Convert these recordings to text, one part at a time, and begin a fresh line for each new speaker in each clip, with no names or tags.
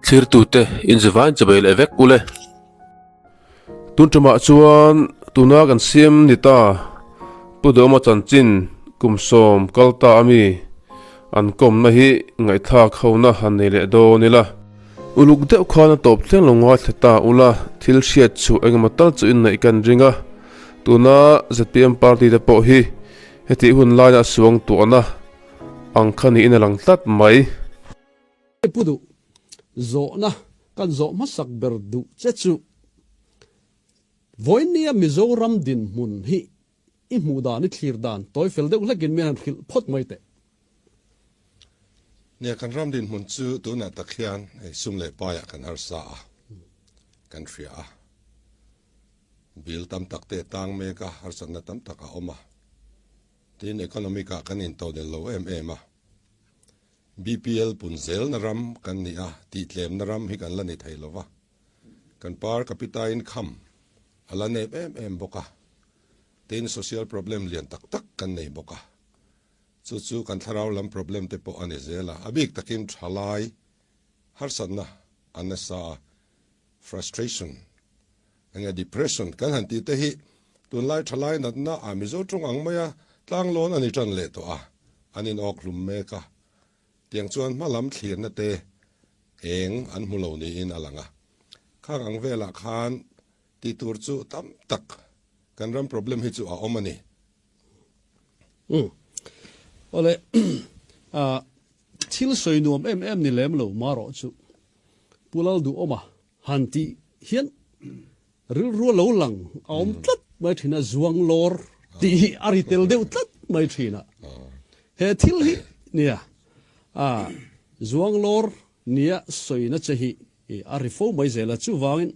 Thlirtute inzivain chawei leh vek ule. Tun tumah chuan tuna kan siam ni ta Pu Duhawma chanchin kum sawm kal ta ami an kawmna hi ngaihthlak hona han nei leh dawn ila. Uluk deuh khan a tawp thleng lo ngaithla ta ula, thil hriat chu engemaw tal chu inneih kan ring a, tuna zpm party te pawh hi hetih hun laina suang tuahna ang kha niin a lang tlat mai.
Pu duh zawhna kan zawh hmasak ber duh che chu Vawinia Mizoram dinhmun hi i hmuh dan, i thlir dan tawi fel deuh hlekin min han hrilh phawt mai teh.
Nia, kan ram dinhmun chu tunah tak hian hei sum leh paiah kan harsa a, kan hria a. Bill tam tak te a tang mek a, harsatna tam tak a awm a. Tin, economic ah kan intodelh lo em em a. BPL pun zelna ram kan ni a, tihtlemna ram hi kan la ni thei lo va. Kan per capita income a la nep em em bawk a, tin social problem lian tak tak kan nei bawk a. Chu chu kan thlarau lam problem te pawh a ni zel a, a bik takin thalai harsatna a nasa a, frustration enge depression kan han tih te hi tunlai thalai natna ah Mizo tawng ang maia tlanglawn a ni tan leh tawh a, an in awk hlum mek a, tiang chuan hma lam thlirna te eng an hmu lo niin a lang a, khang ang velah khan tih tur chu tam tak kan ram problem hi chu a awm a ni.
Umm. Awle ah thil sawi nuam em em ni lem lo marawh chu Pu Lalduhawma han tih hian rilru a lo lang a awm tlat mai thin a, zuang lawr tih hi a ri tel deuh tlat mai thin a. He thil hi nia ah zuang lawr nia sawina che hi a ri fo mai zel a, chuvangin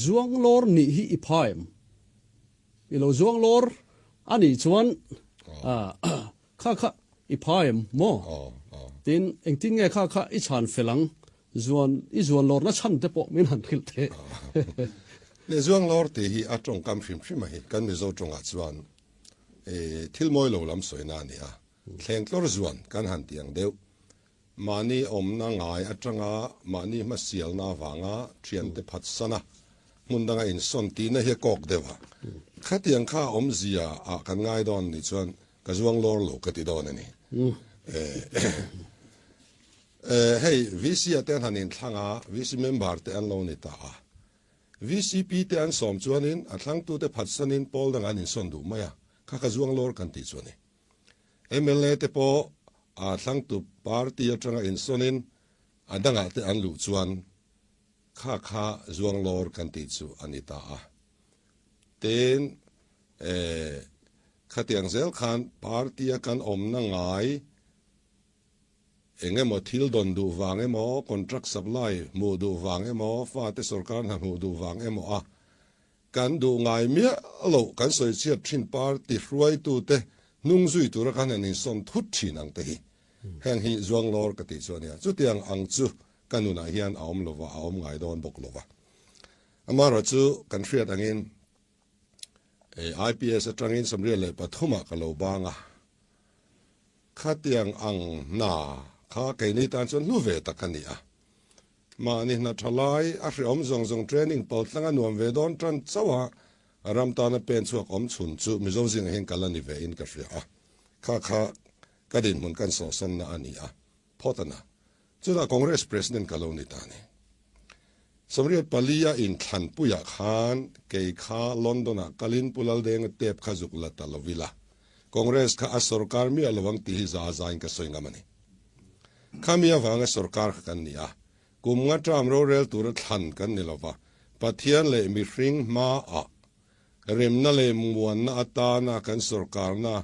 zuang lawr nih hi i pha em? I lo zuang lawr a nih chuan kha kha i pha em maw? Tin, engtin nge kha kha i chhan fel ang? Zuan, i zuan lawrna chhan te pawh min han hrilh teh.
Ni, zuang lawr tih hi a tawngkam hrim hrim a hi, kan Mizo tawngah chuan thil mawi lo lam sawina a ni a, thleng tlawr zuan kan han ti ang deuh. Mahni awmna ngai atanga mahni hmasialna avanga thiante phatsana hmun danga insawn tihna hi a kawk deuh a. Khatiang kha a awmzia ah kan ngai dawn nih chuan ka zuang lawr lo ka ti dawn a ni. Hei VC ah te an han inthlang a, VC member te an lo ni ta a. VCP te an sawm chuanin a thlangtute phatsanin pawl dangah an insawn duh mai a, kha ka zuang lawr kan tih chu a ni. Mla te pawh a thlangtu party atanga insawnin a dangah te an luh chuan kha kha zuanglawr kan tih chu a ni ta a. Tin, khatiang zel khan party a kan awmna ngai eng emaw thil dawn duh vang emaw, contract supply hmuh duh vang emaw, fate sorkar hna hmuh duh vang emaw a Kan duh ngai miah loh kan sawi chhiat thin party hruaitute hnung zui tura kan han insawn thut thin ang te hi. Heng hi zuanglawr ka tih chu a nia. Chutiang ang chu ka nunah hian a awm lova, a awm ngai dawn bawk lova. Amaherawh chu kan hriat angin IPS atangin 73 ah ka lo bang a. Khatiang ang hna kha keini tan chuan hlu ve tak a ni a. Mahni hna tha lai, a hrehawm zawng zawng training pal tlang a nuam ve dawn tan chauh a, ram tana pen chhuak awm chhun chu Mizo zingah hian ka la ni ve in ka hria a, kha kha ka dinhmun kan sawhsawnna a ni a, phawt a na. Chutah Congress President ka lo ni ta a ni. 84 a inthlanpuiah khan kei kha London-ah kalin Pu Laldenga tep kha zuk la ta lo ila, Congress kha a sorkar miah lo ang tih hi za zain ka sawi ngam a ni. Khami avanga sorkar kha kan ni a, kum nga term rorel tura thlan kan ni lova, Pathian leh mihring hmaah remna leh muanna atana kan sorkarna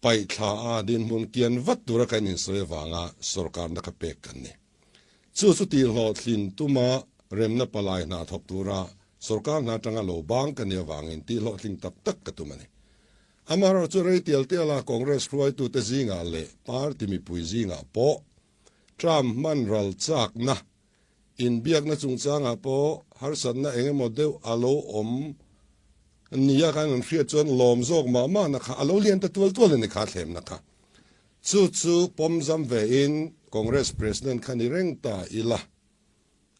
paihthla a dinhmun kian vat tura kan insawi avanga sorkarna kha pek kan ni. Chu chu tihhlawhtlin tuma remna palai hna thawk tura sorkar hna atanga lo bang ka nih avangin tihhlawhtling tak tak ka tum a ni. Amaherawh chu rei tial tial a Congress hruaitute zingah leh party mipui zingah pawh Trump hman ral chakna, inbiakna chungchangah pawh harsatna eng emaw deuh a lo awm nia khan an hriat chuan lawm zawk mah mahna kha a lo lian ta tual tual a ni kha thlemna kha. Chu chu pawmzam vein Congress President kha ni reng ta ila.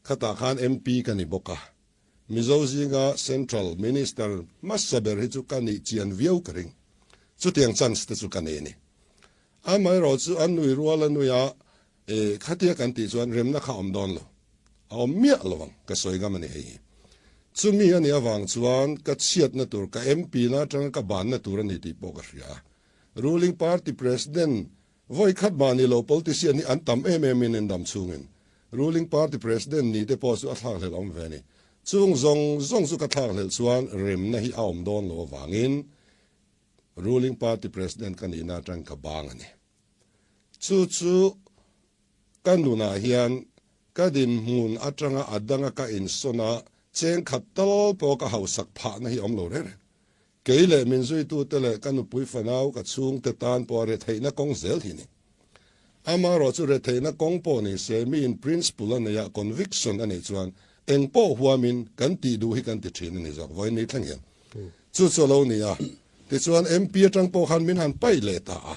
Khatah khan MP ka ni bawk a, Mizo zinga Central Minister hmasa ber hi chu ka nih chian viau ka ring. Chutiang chance te chu ka nei a ni. Amaherawh chu an nui rual a nui a, e, khatia kan tih chuan remna kha a awm dawn lo. A awm miah lo ang, ka sawi ngam a ni hei hi. Chumi a nih avang chuan ka chhiatna tur, ka MP na atanga ka banna tur a ni tih pawh ka hria a. Ruling Party President Vawi khat mah ni lo politician hi an tam em em in an dam chhungin ruling party president ni te pawh chu a thlak hlelh awm ve a ni. Chung zawng zawng chu ka thlak hlelh chuan remna hi a awm dawn lo avangin ruling party president ka nihna atang ka bang a ni. Chu chu ka nunah hian ka dinhmun atanga a danga ka insawn a cheng khat tal pawh ka hausak phahna hi a awm lo reng reng. Kei leh min zuitute leh ka nupui fanau ka chhungte tan pawh a retheihna kawng zel hi ni. Amaherawh chu retheihna kawng pawh ni se miin principle a neih a, conviction a neih chuan eng pawh huamin kan tih duh hi kan ti thin a ni zawk vawiin ni thleng hian. Chu chu a lo ni a. Tichuan MP atang pawh khan min han paih leh ta a.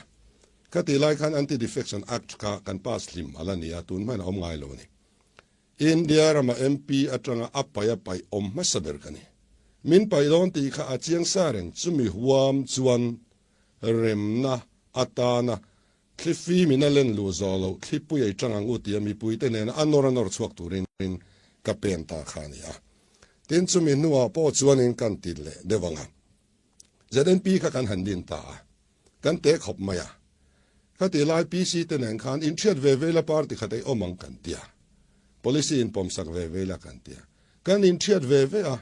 Ka tih lai khan Anti-Defection Act kha kan pass hlim a la ni a, tun hmain a awm ngai lo a ni. India rama MP atanga a paih a paih awm hmasa ber ka ni. Min paih dawn tih kha a chiang sa reng, chumi huam chuan remna atana thlifim in a len luh zawh loh thlipui ei tang ang u tia mipuite nena a nawr a nawr chhuak turin ka pen ta kha a ni a. Tin, chumi hnuah pawh chuanin kan ti leh deuh ang a. ZNP kha kan han din ta a, kan te khawp mai a. Khati lai PC te nen khan inhriat ve ve ila party khat ei awm ang kan ti a, policy in pawmsak ve ve ila kan ti a. Kan inhriat ve ve a,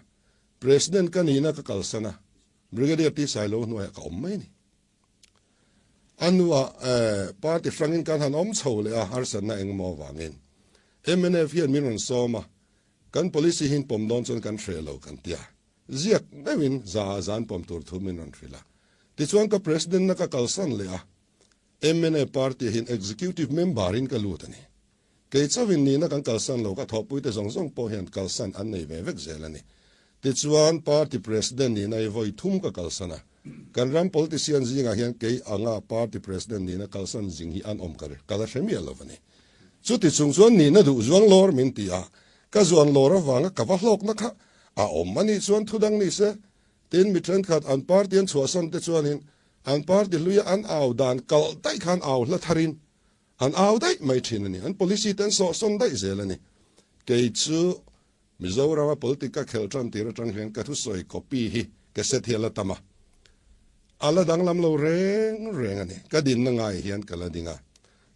President ka nihna ka kalsan a, Brigadier T Sailo hnuaiah ka awm mai a ni. A hnuah party hrangin kan han awm chho leh a, harsatna engemaw avangin mnf hian min rawn sawm a, kan policy hi in pawm dawn chuan kan hreh lo kan ti a. Ziak meuhin za ah zan pawm tur thu min rawn hrilh a. Tichuan ka President na ka kalsan leh a, mna party hian Executive Member in ka lut a ni. Kei chauhin nihna kan kalsan lo, ka thawhpuite zawng zawng pawh hian kalsan an nei ve vek zel a ni. Tichuan Party President nihna hi vawi thum ka kalsan a, kan ram politician zingah hian kei anga Party President nihna kalsan zing hi an awm ka ka la hre miah lo a ni. Chuti chung chuan nihna duh zuang lawr min ti a, ka zuan lawr avanga ka va hlawkna kha A awm a nih chuan thu dang ni se, tin mi thenkhat an party an chhuahsan te chuanin an party hluia an au dan kalh daih khan au hla tharin an au daih mai thin a ni. An policy te an sawhsawn daih zel a ni. Kei chu Mizorama politic ka khelh tan tir atang hian ka thusawi copy hi cassette hi a la tam a, a la danglam lo reng reng a ni. Ka dinna ngai hian ka la ding a,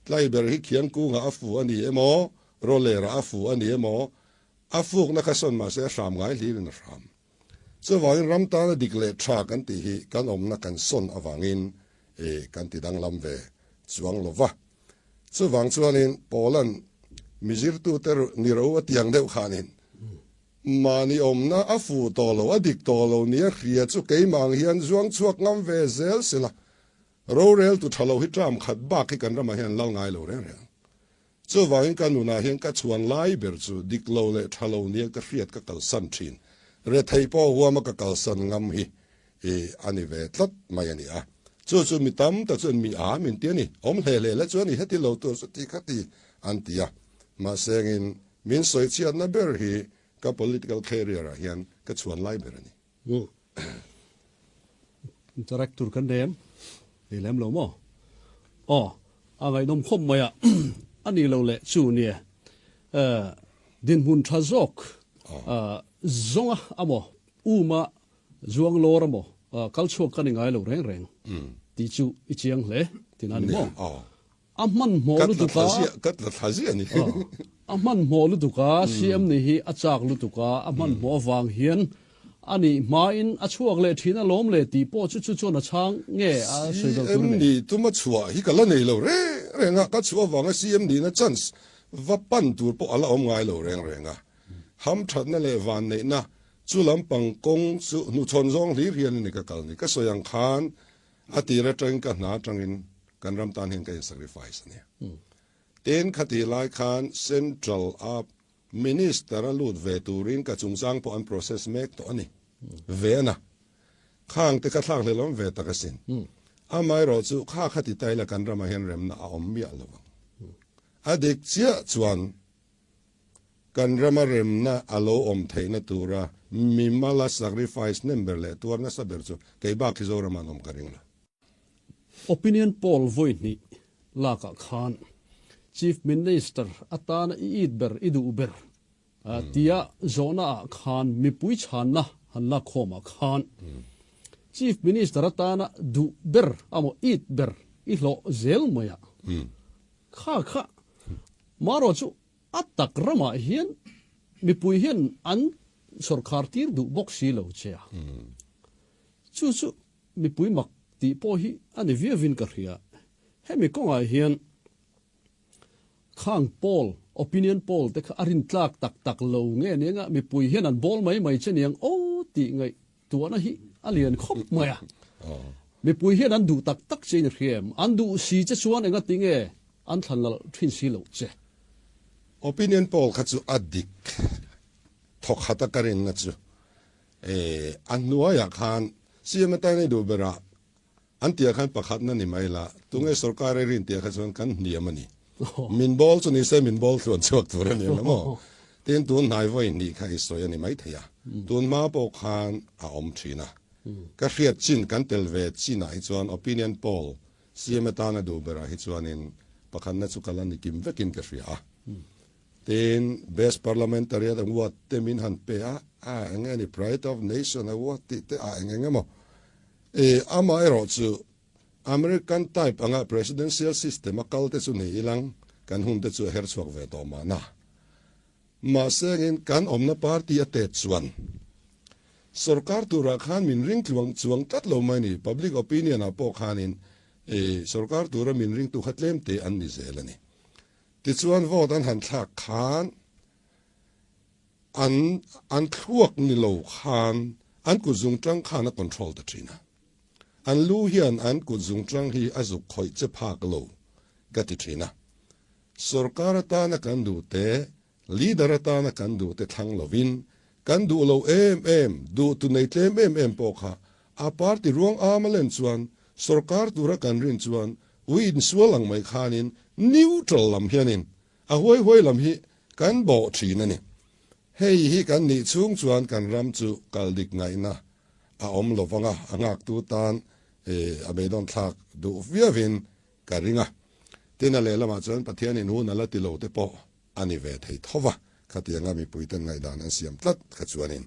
tlai ber hi khiang kungah a fu a ni emaw, rawlerah a fu a ni emaw, A fukna kha sawn mahse a hram ngai hlirin a hram. Chuvangin ram tana dik leh tha kan tih hi kan awmna kan sawn avangin e kan ti danglam ve chuang lo va. Chuvang chuanin Paula'n mi zirtute ni ro a tiang deuh khanin mahni awmna a fu tawh lo, a dik tawh lo nia hria chu keimah ang hian zuang chhuak ngam ve zel sela roreltu tha lo hi term khat bak hi kan ramah hian lal ngai lo reng reng. Chuvangin ka nunah hian ka chhuan lai ber chu dik lo leh tha lo nia ka hriat ka kalsan thin. Rethei pawh huama ka kalsan ngam hi i a ni ve tlat mai a ni a. Chu chu mi tam tak chuan mi a min ti a ni. Awm hle hle la chuan i heti lo tur chu ti kha ti an ti a. Mahse engin min sawi chhiatna ber hi ka political career ah hian ka chhuan lai ber a ni.
Interact tur kan nei em? Nei lem lo maw? Aw, a ngaihnawm khawp mai a, a ni lo leh chu nia. Dinhmun tha zawk zawnga amaw, uma zuang lawr amaw, kal chhuak ka ni ngai lo reng reng tih chu i chiang hle tina ni maw? A hmanhmawh lutuk a.
Ka tla thla ziah a ni.
A hmanhmawh lutuk a, CM ni hi a chak lutuk a, a hmanhmawh avang hian a nih hmain a chhuak leh thin a lawm le tih pawh chu chu chuan a chhang nge a sawi vel tur
ni. CM ni tuma chhuah hi ka la nei lo reng reng a, ka chhuah avanga CM nihna chance va pan tur pawh a la awm ngai lo reng reng a. Hamthatna leh vanneihna chu lampang kawng chu hnuchhawn zawng hlir hian a ni ka kal ni. Ka sawi ang khan a tir atangin ka hna atangin Kan ram tan hian ka in sacrifice a ni. Tin, khati lai khan Central a Minister a lut ve turin ka chungchang pawh an process mek tawh a ni. Ve a na. Khang te kha thlak hlelawm ve tak asin. Amaherawh chu kha khati ta ila kan ramah hian remna a awm miah lo ang. A dik chiah chuan. Kan rama remna a lo awm theihna tura mimala sacrifice hnem ber leh tuar nasa ber chu kei bak hi Zorama an awm ka ring lo.
Opinion poll vawi hnih lakah khan Chief Minister atana i it ber, i duh ber tia zawhna ah khan mipui chhanna han lak khawmah khan Chief Minister atana duh ber amaw it ber i hlawh zel mai a, kha kha marawh chu A tak ramah hian mipui hian an sawrkhar tir duh bawk si lo che a. Chu chu mipui mak tih pawh hi a ni viauin ka hria. Hemi kawngah hian khang poll, opinion poll te kha a rintlak tak tak lo nge nia mipui hian an bawl mai mai che niang aw tih ngaihtuahna hi a lian khawp mai a. Mipui hian an duh tak tak che in a hria em? An duh si che chuan engati nge An thlan lalh thin si loh che.
Opinion poll kha chu a dik thawk khat a ka rinna chu eh a hnuaiah khan CM atan i duh berah an tihah khan pakhatna ni mai la, tunge sorkar i rin tihah kha chuan kan hniam a ni. Min bawl chu nise min bawl tluan chhuak tur a ni ang maw? Tin tun hnai vawi hnih kha i sawi a ni mai thei a, tun hma pawh khan a awm thin a. Ka hriat chin kan tel ve chinah hi chuan opinion poll CM atana duh berah hi chuanin pakhatna chu ka la ni kim vekin ka hria a. Tin, Best Parliamentarian Award te min han pe a, a eng nge ni Pride of Nation Award tih te a eng eng emaw. E, amaherawh chu American type anga Presidential system a kal te chu ni ilang kan hun te chu a her chhuak ve tawh mahna. Mahse engin kan awmna party a tet chuan sorkar turah khan min ring tluang chuang tlat lo mai ni, public opinion ah pawh khanin sorkar tura min ringtu kha tlem te an ni zel a ni. Tichuan vote an han thlak khan an an thluak ni lo khan an kut zungtang khan a control ta thin a, an lu hian an kut zungtang hi a zuk khawih che phak lo ka ti thin a. Sorkar atana kan duh te, leader atana kan duh te thlang lovin, kan duh lo em em, duh tu nei tlem em em pawh kha a party ruang am a len chuan, sorkar tura kan rin chuan ui insual ang mai khanin neutral lam hianin a huai huai lam hi kan bawh thin a ni. Hei hi kan nih chhung chuan kan ram chu kal dik ngaihna a awm lovang a, a nghaktu tan a beidawn thlak duh viauin Ka ring a. Tin, a lehlamah chuan Pathianin hun a la ti lo te pawh a ni ve thei tho va, khatianga mipuiten ngaihdan an siam tlat kha chuanin.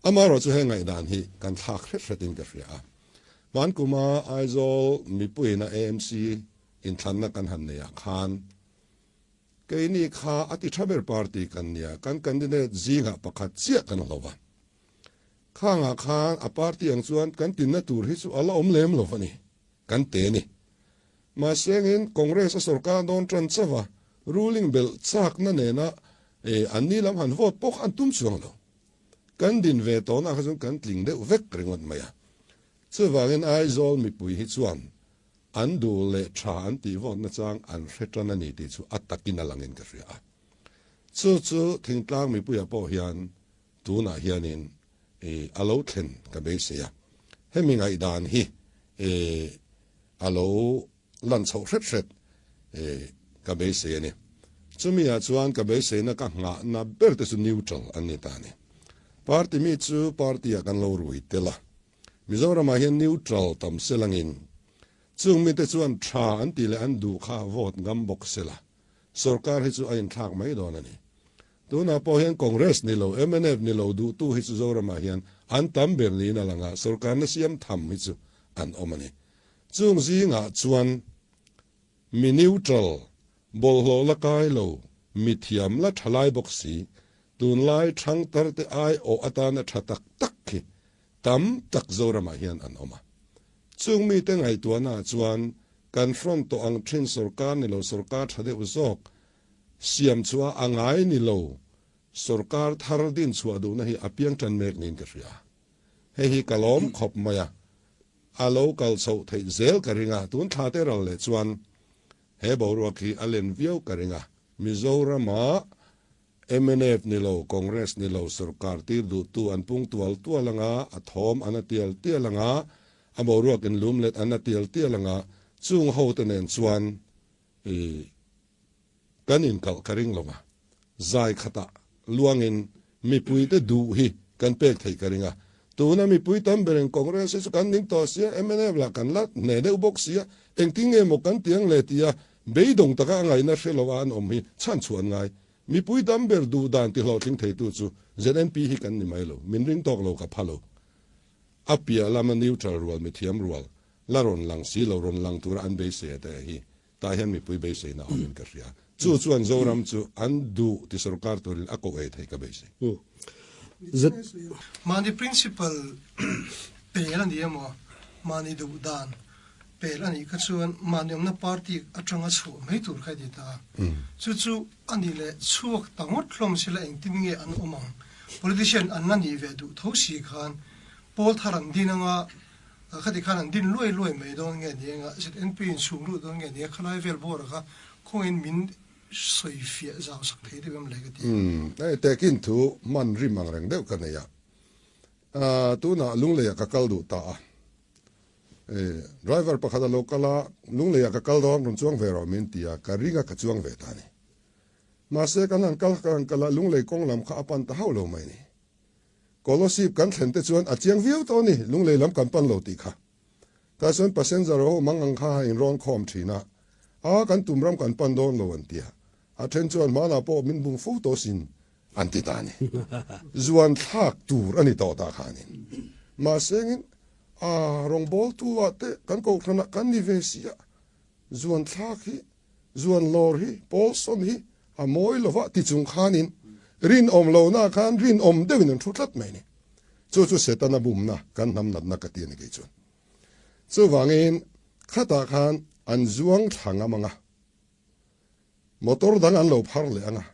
Amaherawh chu he ngaihdan hi kan thlak hret hretin ka hria a. Hman kuma Aizawl mipuiin a AMC inthlanna kan han neihah khan keini kha a ti tha ber party kan nia, kan candidate zingah pakhat chiah kan hlo va. Khangah khan a party ang chuan kan tinna tur hi chu a la awm lem lo va ni. Kan te a ni. Mahse engin Congress a sorkar dawn tan chauh a, ruling belh chakna nena an ni lam han vote pawh kha an tum chuang lo. Kan din ve tawhna kha chuan kan tling deuh vek ringawt mai a. Chuvangin Aizawl mipui hi chuan an duh leh tha an tih vote nachang an hre tan a ni tih chu a takin a langin ka hria a. Chu chu thingtlang mipuiah pawh hian Tunah hianin a lo thlen ka beisei a, hemi ngaihdan hi a lo lan chhoh hret hret ka beisei a ni. Chumi ah chuan ka beiseina ka nghahna ber te chu neutral an ni ta a ni. Party mi chu party ah kan lo rui tel a, Mizoramah hian neutral tam selangin chung mite chuan tha an tih leh an duh kha vote ngam bawk sela, sorkar hi chu a inthlak mai dawn a ni. Tunah pawh hian Congress ni lo, mnf ni lo duhtu hi chu Zoramah hian an tam ber niin a lang a, sorkarna siam tham hi chu an awm a ni. Chung zingah chuan mi neutral, bawlhhlawh la kai lo, mi thiam la tha lai bawk si, tunlai thangtarte aiawh atana tha tak tak khi tam tak Zoramah hian an awm a. Chung mite ngaihtuahnaah chuan kan front tawh ang thin sorkar ni lo sorkar tha deuh zawk Siam chhuah a ngai ni lo, sorkar thar din chhuah duhna hi a piang tan mek niin ka hria. Hei hi ka lawm khawp mai a, a lo kal chhoh theih zel ka ring a, tun thla te ral leh chuan he boruak hi a len viau ka ring a, Mizorama mnf ni lo, Congress ni lo sorkar tir duhtu an pung tual tual ang a, a thawm an a tial tial ang a, a boruak inlumlet an a tial tial ang a, chung hote nen chuan i. Kan inkalh ka ring lo va, zai khatah. luangin mipuite duh hi kan pek theih ka ring a. Tuna mipui tam berin Congress hi chu kan ning tawh sia, mnf lah kan la hneh deuh bawk sia, engtin nge maw kan tiang le tia beidawng taka a ngaihna hre lo a an awm hi chhan chhuah an ngai. Mipui tam ber duh dan ti hlawhtling theitu chu ZNP hi kan ni mai lo, min ring tawk lo ka pha lo. A piah lama neutral rual mithiam rual la rawn lang si lo rawn lang tura an beisei a te hi tah hian mipui beiseina awmin ka hria. Chu chuan Zoram chu an duh ti sorkar turin a koh ei theih ka beisei.
Mahni principle pel a ni emaw, mahni duh dan pel a nih kha chuan mahni awmna party atanga chhuah mai tur kha i ti ta a. Chu chu a nih leh chhuak ta ngawt hlawm sila engtin nge an awm ang? Politician an la nih ve duh tho si khan pawl thar an din anga Khati khan an din luai luai mai dawn nge ni anga ZNP in chhung lut dawn nge ni a khalai vel bawr kha khawngin min sawi fiah zau sak thei deuh em le ka ti.
Umm hei tehkin thu hman rim ang reng deuh ka nei a, tunah Lungleiah ka kal duh ta a, driver pakhat a lo kal a, Lungleiah ka kal dawn rawn chuang ve rawh min ti a, ka ring a ka chuang ve ta a ni. Mahse kan han kal kan han kal a Lunglei kawng lam kha a pan ta hauh lo mai ni. Kolosip kan thlen te chuan a chiang viau tawh a ni, Lunglei lam kan pan lo tih kha. Tah chuan passenger ho mang ang kha a inrawn khawm thin a, a kan tum ram kan pan dawn lo an ti a, a then chuan hmanah pawh min bum fo tawh sin an ti ta a ni. Zuan thlak tur a ni tawh ta khanin. Mahse engin a rawngbawltu ah te kan kohhranah kan ni ve si a, zuan thlak hi Zuan lawr hi Paulson hi a mawi lova ti chung khanin rinawm lohna khan rinawm deuhin an thu tlat mai ni. Chu chu Setana bumna kan hnam natna ka ti a ni kei chuan. Chuvangin khatah khan an zuang thla ngam ang a, motor dang an lo phar leh ang a,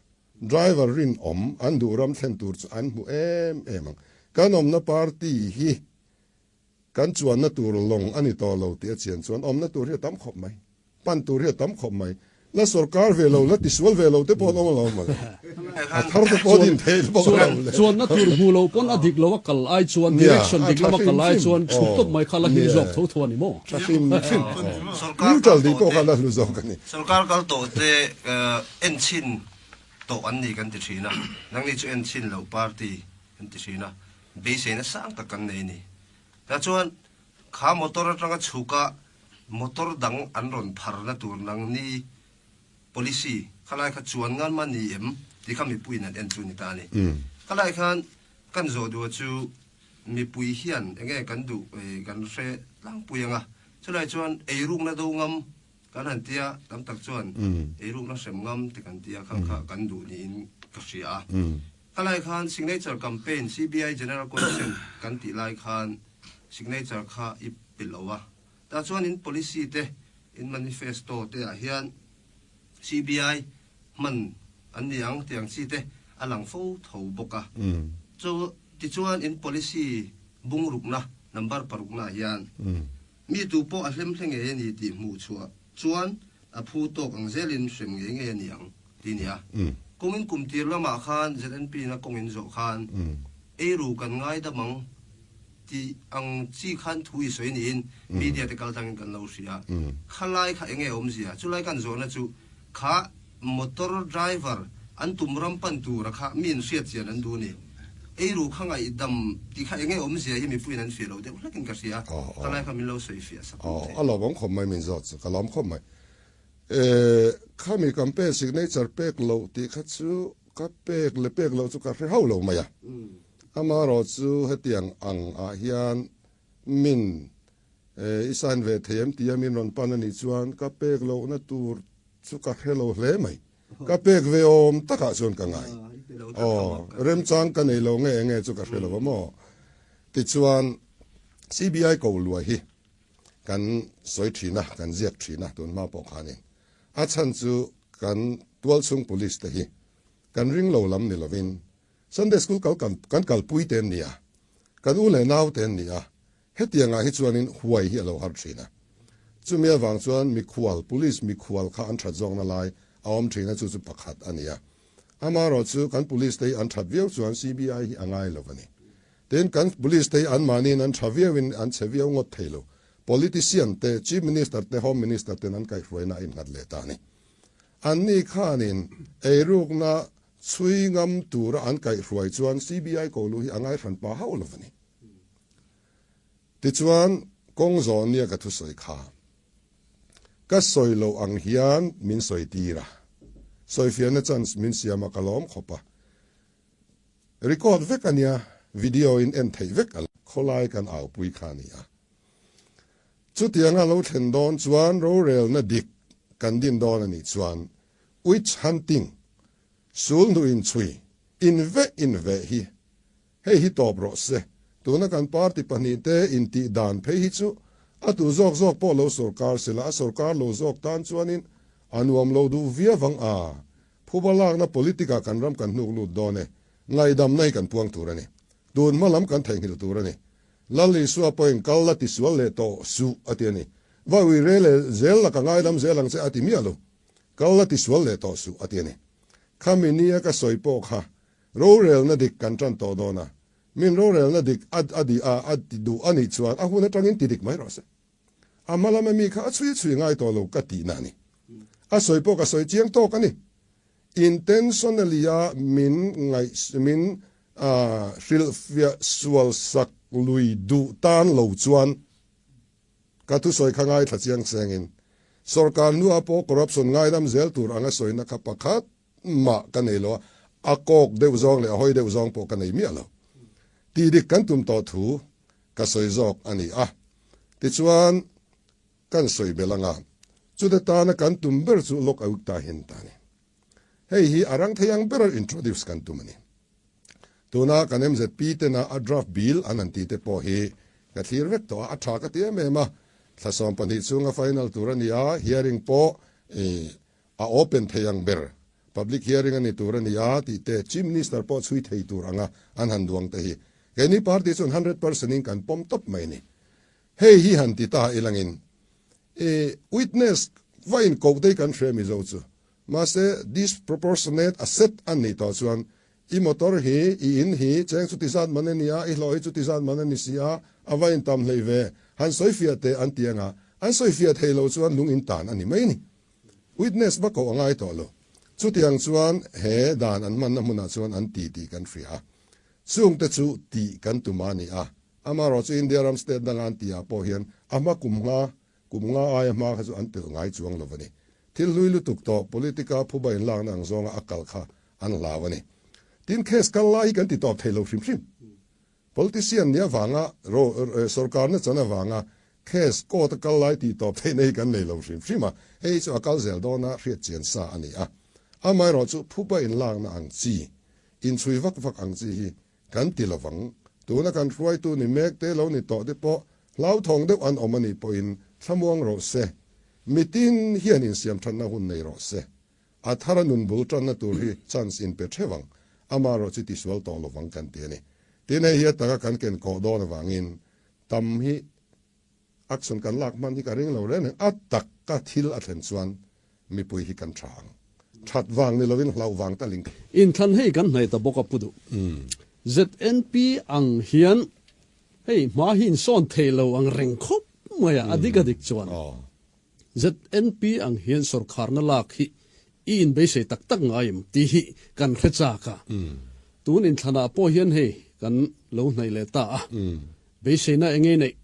driver rinawm an duh ram thlen tur chu an hmu em em ang. Kan awmna party hi Kan chuanna tur lawng a ni tawh lo tih a chian chuan awmna tur hi a tam khawp mai, pan tur hi a tam khawp mai. La sorkar ve lo, la tisual ve lo te pawh an awm alawm mawle. A thar te pawh din thei bawk lo le.
Chuanna tur hmu lo pawn a dik lo a kal ai chuan, direction dik lama kal ai chuan chhuk tawp mai kha la him zawk tho tho a ni maw?
Tha hrim hrim. Neutral tih pawh kha la hlu zawk a ni.
Sorkar kal tawh te enchhin tawh an ni kan ti thin a, nangni chu enchhin loh party kan ti thin a. Beiseina sang tak kan nei a ni. Tah chuan kha motor atanga chhuka motor dang an rawn pharna tur nangni policy khalai kha chuan ngan mah ni em tih kha mipuiin an en chu ni ta a ni. Khalai khan kan zawh duh chu mipui hian enge kan duh kan hre tlangpui ang a, chulai chuan eirukna do ngam kan han tia tam tak chuan eirukna hrem ngam te kan tia kha kha kan duh niin ka hria a. Khalai khan signature campaign CBI General Consent kan tih lai khan signature kha i pe lo a, tah chuan in policy te, in manifesto te ah hian CBI hman an ni ang tih ang chi te a lang fo tho bawk a. Chu tichuan in policy bungrukna number parukna ah hian mi tu pawh a hlemhle ngei a ni tih hmuh chhuah chuan A phu tawk ang zelin hrem ngei ngei a ni ang ti nia. Kumin kum tir lamah khan ZNP in a kawng in zawh khan eiru kan ngaidam ang tih ang chi khan thu i sawi niin media te kal tlangin kan lo hria. Khalai kha enge awmzia? Chulai kan zawhna chu kha motor driver an tum ram pan tura kha mi in hriat chian an duh ni. Eiru kha ngaihdam tih kha enge awmzia hi mipuiin an fiah lo deuh hlekin ka hria. Khalai kha min lo sawi fiah sak ang che.
A lawmawm khawp mai min zawt chu ka lawm khawp mai. Khami campaign signature pek loh tih kha chu ka pek leh pek loh chu ka hre hauh lo mai a. Amaherawhchu hetiang ang ah hian min i sign ve thei em tia min rawn pan a nih chuan ka pek lohna tur chu ka hre lo hle mai. Ka pek ve awm takah chuan ka ngai. Aw, remchang ka nei lo nge enge chu ka hre lo a maw. Tichuan CBI ko luai hi kan sawi thin a, kan ziak thin a tun hma pawh khanin. A chhan chu kan tualchhung police te hi kan ring lo lam ni lovin Sunday school kal kan kalpui te an ni a, kan u leh nau te an ni a, Hetiangah hi chuanin huai hi a lo har thin a. Chumi avang chuan mikhual, police mikhual kha an that zawkna lai a awm thin a, chu chu pakhat a ni a. Amaherawhchu kan police te hi an that viau chuan CBI hi a ngai lo a ni. Tin, kan police te hi anmahniin an tha viauin an chhe viau ngawt thei lo. Politician te, Chief Minister te, Home Minister ten an kaihhruaina a innghat leh ta a ni. Anni khanin eirukna. Chhui ngam tura an kaihhruai chuan CBI ko luh hi a ngai hran pa hauh lo a ni. Tichuan, kawng zawh nia ka thusawi kha ka sawi loh ang hian min sawi tir a, sawifiahna chance min siam a ka lawm khawp a. Record vek a nia, video in en theih vek a lo. Khawlai kan aupui kha a ni a. Chutianga lo thlen dawn chuan rorelna dik kan din dawn a nih chuan Witch hunting, sul hnu inchhui, inveh inveh hi hei hi tawp rawh se. Tuna kan party pahnihte intih dan phei hi chu a tu zawk zawk pawh lo sorkar sela a sorkar lo zawk tan chuanin a nuam lo duh viau ang a, phuba lakna politic ah kan ram kan hnuk lut dawn e, ngaihdamna hi kan puang tur a ni. Tun hma lam kan theihnghilh tur a ni. Lal Isua pawhin kal la tisual leh tawh suh a ti a ni. Va ui rel leh zel la ka ngaidam zel ang che a ti miah lo. Kal la tisual leh tawh suh a ti a ni. Khami nia ka sawi pawh kha rorelna dik kan tan tawh dawn a, min rorelna dik a a di a a ti duh a nih chuan a hun atangin ti dik mai rawh se. A hma lama mi kha a chhui chhui ngai tawh lo ka tihna a ni. A sawi pawh ka sawi chiang tawk a ni. Intentionally a min ngaih min hrilhfiah sual sak lui duh tan lo chuan Ka thusawi kha ngaithla chiang chengin sorkar hnua pawh corruption ngaidam zel tur anga sawina kha pakhat mah ka nei lo a, a kawk deuh zawng leh a hawi deuh zawng pawh ka nei miah lo. Tih dik kan tum tawh thu ka sawi zawk a ni a. Tichuan, kan sawi belh anga chute tana kan tum ber chu Lok Ayukta hian ta a ni. Hei hi a rang thei ang bera introduce kan tum a ni. Tuna kan MZP tena a draft bill an han tih te pawh hi ka thlir vek tawh a, a tha ka ti em em a. Thla 12 chhunga final tur a ni a, hearing pawh a open thei ang ber, public hearing a ni tur a ni a tih te, Chief Minister pawh chhui thei tur anga an han duang te hi keini party chuan 100% in kan pawm tawp mai a ni. Hei hi han ti ta ilangin witness va inkoh te hi kan hria Mizo chu. Mahse, disproportionate asset an nih tawh chuan i motor hi, i in hi, cheng chuti zat man a ni a, i hlawh hi chuti zat man a ni si a, a va intam hlei ve, han sawifiah teh an ti anga, an sawifiah thei lo chuan lung intan a ni mai a ni. Witness va koh a ngai tawh lo. Chutiang chuan he dan an hmanna hmunah chuan an ti tih kan hria a. Chungte chu tih kan tum a ni a. Amaherawh chu India ram state danga an tihah pawh hian a hma kum nga Kum nga aia hma kha chu an pelh ngai chuang lo a ni. Thil hlui lutuk tawh politica phuba inlakna ang zawnga a kal kha an hlau a ni. Tin, case kal lai hi kan ti tawp thei lo hrim hrim. Politician nih avanga ro sorkarna chan avanga case court a kal lai tih tawp theihna hi kan nei lo hrim hrim a, hei hi chu a kal zel dawna hriat chian sa a ni a. Amaherawh chu phuba inlakna ang chi, inchhui vak vak ang chi hi Kan ti lovang. Tuna kan hruaitu ni mek te lo ni tawh te pawh hlauthawng deuh an awm a nih pawhin thlamuang rawh se. Mitin hian insiam thatna hun nei rawh se. A thara nun bul tanna tur hi chance in pe theuh ang. Ama rawh chu tisual tawh lovang kan ti a ni. Tin hei hi a taka kan ken kawh dawn avangin tam hi Action kan lak hman hi ka ring lo reng reng. A taka thil a thlen chuan mipui hi kan tha ang. That vang ni lovin hlauh vang talin ka.
Inthlan hei kan hnaih ta bawk a pu duh. ZNP ang hian hei hma hi insawn thei lo ang reng khawp mai a, a dik a dik chuan. ZNP ang hian sawrkharna lak hi i inbeisei tak tak ngai em tih hi kan hre chak a. Tun inthlanah pawh hian hei kan lo hnaih leh ta a. Beiseina eng nge i neih?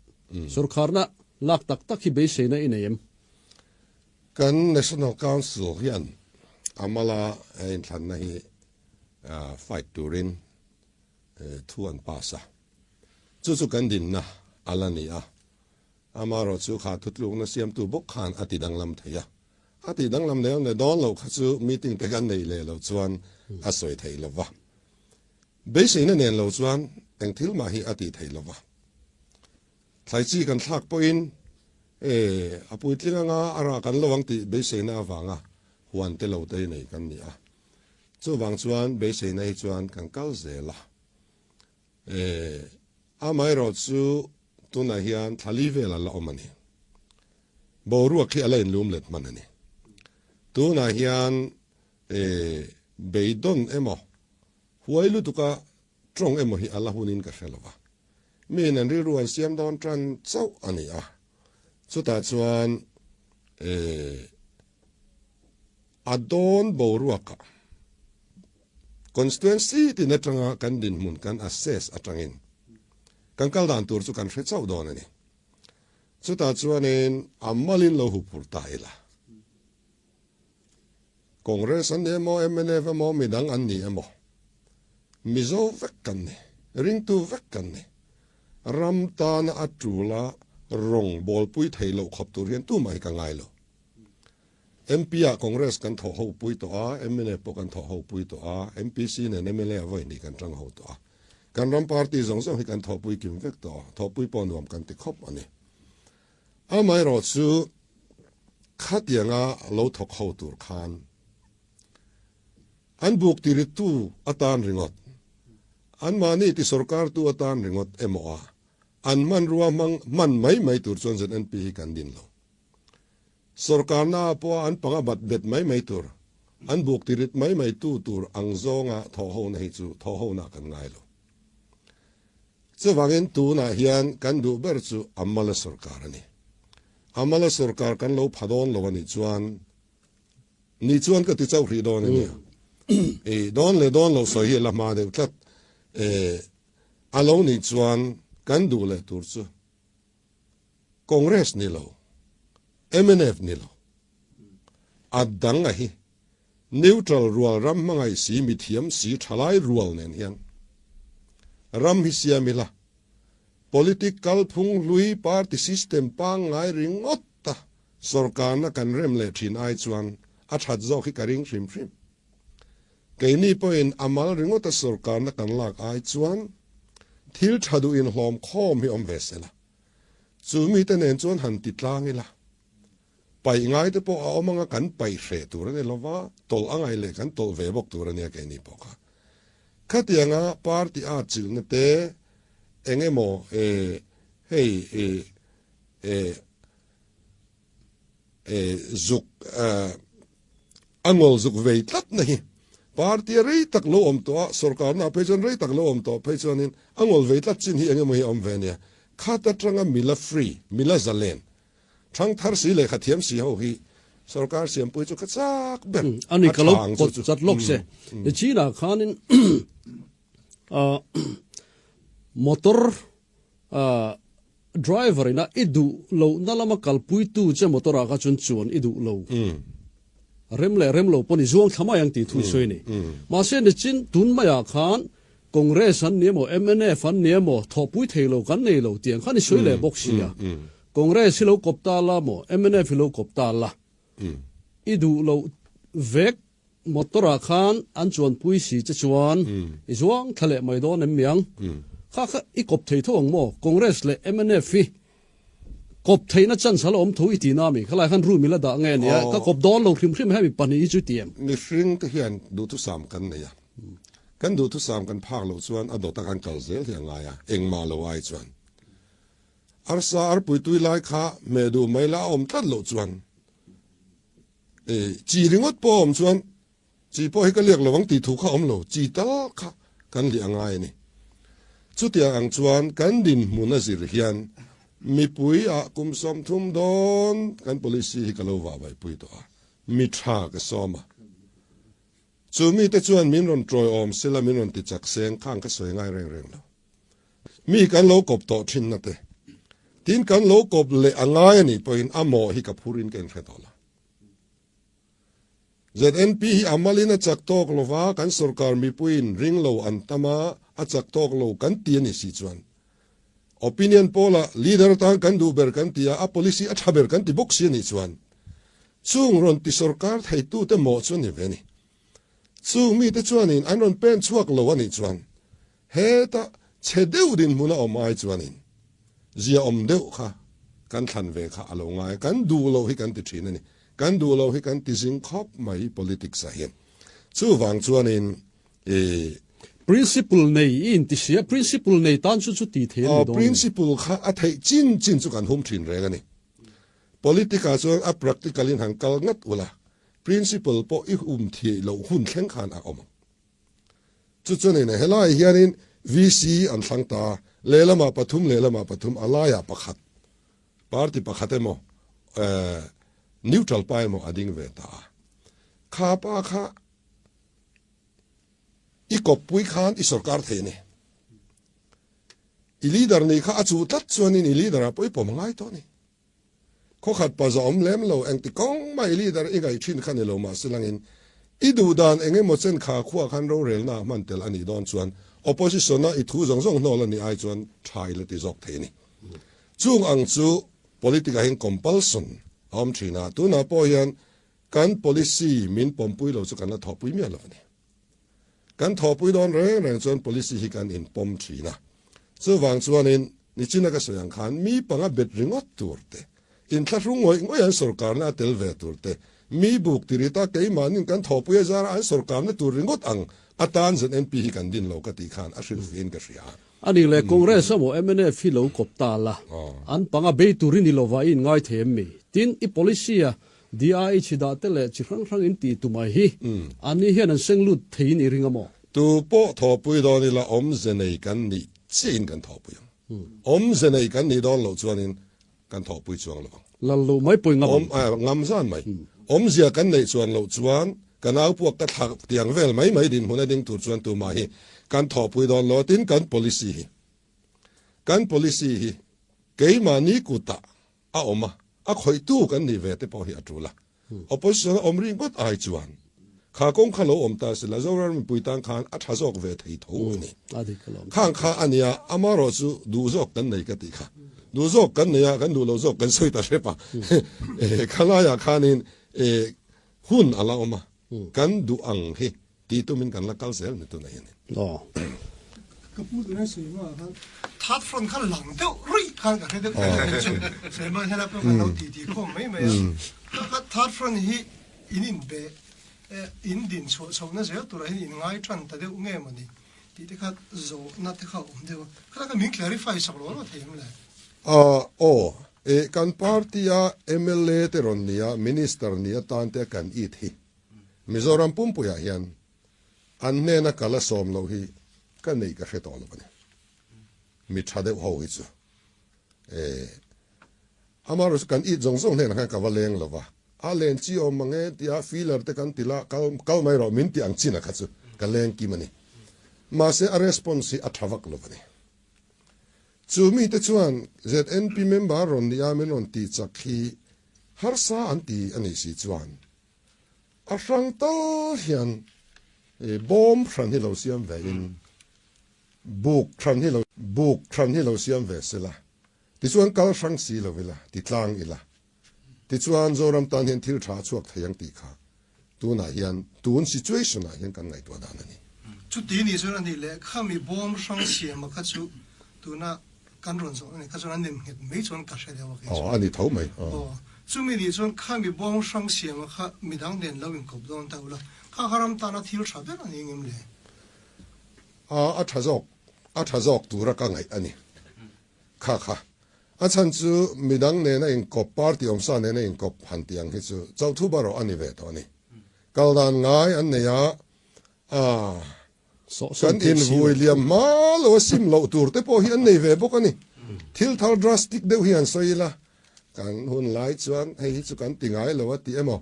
Sawrkharna lak tak tak hi beiseina i nei em?
Kan National Council hian a mala he inthlanna hi fight turin thu an pass a. Chu chu kan dinna a la ni a. Amaherawh chu kha thutlukna siamtu bawk khan a ti danglam thei a, a tih danglam leh leh dawn loh kha chu meeting te kan neih leh loh chuan a sawi thei lo va. Beiseina nen lo chuan eng thil mah hi a tih thei lo va. Thlai chi kan thlak pawhin e a puitling anga a rah kan lo ang tih beiseina avanga huan te lo te nei kan ni a. Chuvang chuan beiseina hi chuan kan kal zel a. E, amaherawh chu tunah hian thla li vel a la awm a ni. Boruak hi a la inlum let hman a ni. Tunah hian e, beidawn emaw, huai lutuka tawng emaw hi a la hunin ka hre lo va. Miin an rilru an siam dawn tan chauh a ni a. Chutah chuan e, a dawn boruakah. Constituency tin atanga kan dinhmun kan assess atangin kan kal dan tur chu kan hre chauh dawn a ni. Chutah chuanin a malin lo huphurh ta ila. Congress an ni emaw, mnf emaw, midang an ni emaw, Mizo vek kan ni, ringtu vek kan ni. Ram tana a tula rawng bawlpui thei loh khawp tur hian tumah hi ka ngai lo. MP ah Congress kan thawh ho pui tawh a, mnf pawh kan thawh ho pui tawh a, MPC nen mla a vawi hnih kan tang ho tawh a. Kan ram party zawng zawng hi kan thawhpui kim vek tawh a, thawhpui pawh nuam kan ti khawp a ni. Amaherawh chu khatianga lo thawk ho tur khan an buk tiritu atan ringawt, anmahni ti sorkartu atan ringawt emaw a an hmanrua hmang hman mai mai tur chuan ZNP hi kan din lo. Sorkarna ah pawh an panga bat bet mai mai tur, an buk tirit mai mai tu tur ang zawnga thawhhona hi chu thawhhona kan ngai lo. Chuvangin tunah hian kan duh ber chu Amala sorkar a ni. Amala sorkar kan lo pha dawn lo a nih chuan ni chuan ka ti chauh hrih dawn a nia. I dawn leh dawn lo sawi hi a la hma deuh tlat. E, a lo nih chuan kan duh leh tur chu Congress ni lo, mnf ni lo, a dang a hi neutral rual ram hmangaih si mithiam si thalai rual nen hian ram hi siam ila, politic kalphung hlui party system pangngai ringawt a sorkarna kan rem leh thin ai chuan a that zawk hi ka ring hrim hrim. Keini pawhin a mal ringawt a sorkarna kan lak ai chuan thil tha duh inhlawm khawm hi awm ve sela. Chu mite nen chuan han ti tlang ila, paih ngai te pawh a awm anga kan paih hreh tur a ni lova, tawlh a ngai leh kan tawlh ve bawk tur a nia keini pawh kha. Khatianga party a chilhna te eng emaw hei zuk a ngawl zuk vei tlat na hi party a rei tak lo awm tawh a, sorkarna ah phei chuan rei tak lo awm tawh phei chuanin a ngawl vei tlat chin hi eng emaw hi a awm ve ania. Khat atanga mila free, mila zalen, thang thar si leh khathiam si ho hi sorkar siampui chu ka chak ber
A ni, ka lo pawt chat lawk se. Chinah khanin motor Driver ina i duh loh na lama kalpuitu che motor ah kha chuan chuan i duh lo. Rem leh rem lo pawh ni zuang thla mai ang tih thu i sawi a ni. Mahse nichin tun maiah khan Congress an ni emaw mnf an ni emaw thawhpui thei lo kan nei lo tih ang khan i sawi leh bawk si a. Congress hi lo kawp ta la maw mnf hi lo kawp ta la i duh loh vek Motor ah khan an chuanpui si che chuan i zuang thla leh mai dawn em miang? Kha kha i kawp thei tho ang maw? Congress leh mnf hi kawp theihna chance a la awm tho i ti na mi? Khalai khan room i la dah nge nia? Ka kawp dawn lo hrim hrim hemi pahnih hi chu i ti em?
Mihring te hian duhthusam kan nei a, kan duhthusam kan phak loh chuan a dawta kan kal zel hi a ngai a, engmah lo ai chuan arsa arpui tui lai kha hmeh duh mai la a awm tlat loh chuan Chi ringawt pawh a awm chuan chi pawh hi ka liak lo ang tih thu kha a awm lo, chi tal kha kan liah a ngai a ni. Chutiang ang chuan kan dinhmun a zir hian mipui ah kum 30 dawn kan policy hi ka lo vahvaihpui tawh a, mi tha ka sawm a. Chu mite chuan min rawn tawiawm sela min rawn ti chak seng khang ka sawi ngai reng reng lo. Mi kan lo kawp tawh thinna te, tin kan lo kawp leh a ngai a nih pawhin a mawh hi ka phurin ka inhre tawh lo. ZNP hi a malin a chak tawk lo va, kan sorkar mipuiin ring lo an tam a, a chak tawk lo kan ti a nih si chuan opinion poll ah leader atan kan duh ber kan ti a, a policy a tha ber kan ti bawk si a nih chuan chung rawn ti sorkar theitute mawh chu a ni ve a ni. Chung mite chuanin an rawn pen chhuak lo a nih chuan heta chhe deuh dinhmun a awm ai chuanin zia awm deuh kha kan thlan ve kha a lo ngai a, kan duh loh hi kan ti thin a ni. Kan duh loh hi kan ti zing khawp mai politics ah hian. Chuvang chuanin i.
Principle nei i inti sia, principle nei tan chu chu ti thei a ni dawn a ni.
Principle kha a theih chin chin chu kan hum thin reng a ni. Politic ah chuan a practical in han kal ngat ula, Principle pawh i um theih loh hun thleng khan a awm ang. Chu chuanin helaiah hianin VC an thlang ta a, lehlamah pathum lehlamah pathum a laiah pakhat, party pakhat emaw neutral pa emaw a ding ve ta a. Kha pa kha. I kawppui khan i sorkar thei a ni. I leader nih kha a chuh tlat chuanin i leader ah pawh i pawm a ngai tawh a ni. Khawkhat pa zawh awm lem lo, engti kawng mah i leader i ngaih thin kha ni lo mahse langin i duh dan eng emaw chen kha khuah khan rorelna ah hman tel a nih dawn chuan opposition a i thu zawng zawng hnawl a nih ai chuan tha i la ti zawk thei a ni. Chung ang chu politic ah hian compulsion a awm thin a, tunah pawh hian kan policy min pawmpui lo chu kan la thawhpui miah lo a ni. Kan thawhpui dawn reng reng chuan policy hi kan inpawm thin a. Chuvang chuanin nichina ka sawi ang khan mi panga bet ringawt tur te, inthlahrung ngawih ngawih an sawrkarna a tel ve tur te, mi buk ti rit a keimahnin kan thawhpui a zara an sawrkarna tur ringawt ang atan ZNP hi kan din lo ka tih khan a hrilhfiahin ka hria.
A nih leh Congress emaw mnf hi lo kawp ta la, an panga bei tur i ni lova i inngai thei em mi? Tin, i policy a DI chhi dah te leh chi hrang hrang in tih tumai hi an ni hian an seng lut thei in i ring a maw?
Tu pawh thawhpui dawn ila awmze nei kan nih chiah in kan thawhpui ang. Awmze nei kan nih dawn loh chuan in kan thawhpui chuang lo ang.
Lal loh mai pawh i ngam ang.
Ngam zan mai. Awmzia kan neih chuan loh chuan ka nau puak ka thlak tiang vel mai mai dinhmun a ding tur chuan tumah hi kan thawhpui dawn lo tin kan policy hi kan policy hi keimahni kutah a awm a, a khawihtu kan nih ve te pawh hi a tul a. Opposition a awm ri ngawt ai chuan kha kawng kha lo awm ta sela Zoram mipui tan khan a tha zawk ve thei tho a ni. Khang kha a nia, amarawh chu duh zawk kan nei ka tih kha. Duh zawk kan nei a, kan duh lo zawk kan sawi ta hrep a. Khalaiah khanin hun a la awm a, kan duh ang hi Tih tumin kan la kal zel ni tunah hian.
Aw.
Ka pu tunai sawi hma ah khan third front kha lang deuh ruih khan ka hre deuh ta hian chu sawi hma hian a pawh kan lo ti ti khawm mai mai a. Kha kha third front hi in in be in din chhuah chhohna zel turah hian in ngai tan ta deuh nge maw ni tih te kha zawhna te kha a awm deuh a. Kha kha min clarify sak lo lo thei em le?
Aw, e kan party a mla te rawn nia minister ni atan te kan it hi. Mizoram pumpuiah hian an hnena kal a sawm loh hi ka neih ka hre tawh lo a ni. Mi tha deuh ho hi chu e amaherawhchu kan it zawng zawng hnenah khan ka va leng lo va, a len chi awm mang e tia feeler te kan ti la kal kal mai rawh min tih ang chin a kha chu ka leng kim a ni. Mahse a response hi a tha vak lo a ni. Chu mite chuan ZNP member rawn nia min rawn tih chak hi harsa an ti a nih si chuan A hrang tal hian bawm hran hi lo siam ve in buk hran hi lo buk hran hi lo siam ve sela tichuan kal hrang si lo ila ti tlang ila tichuan Zoram tan hian thil tha a chhuak thei ang tih kha tunah hian tun situation ah hian kan ngaihtuah dan a ni.
Chuti nih chuan a nih leh khami bawm hrang siama kha chu tuna Kan rawn zawh ani kha chuan an nem nghet mai chuan ka hre deuh a kei chu.
Aw a ni tho mai.
Aw chumi nih chuan khami bawng hrang siama kha midang nen lo inkawp dawn ta ula kha kha ram tana thil tha ber a ni ngem le?
A a tha zawk a tha zawk tura ka ngaih a ni kha kha. A chhan chu midang nena inkawp party awmsa nena inkawp han tih ang hi chu chauhthu barawh a ni ve tawh a ni. Kal dan ngai an nei a, a Kan invui liam hma lo a sim loh tur te pawh hi an nei ve bawk a ni. Thil thar drastic deuh hi an sawi ila, kan hun lai chuan hei hi chu kan ti ngai lo a ti emaw,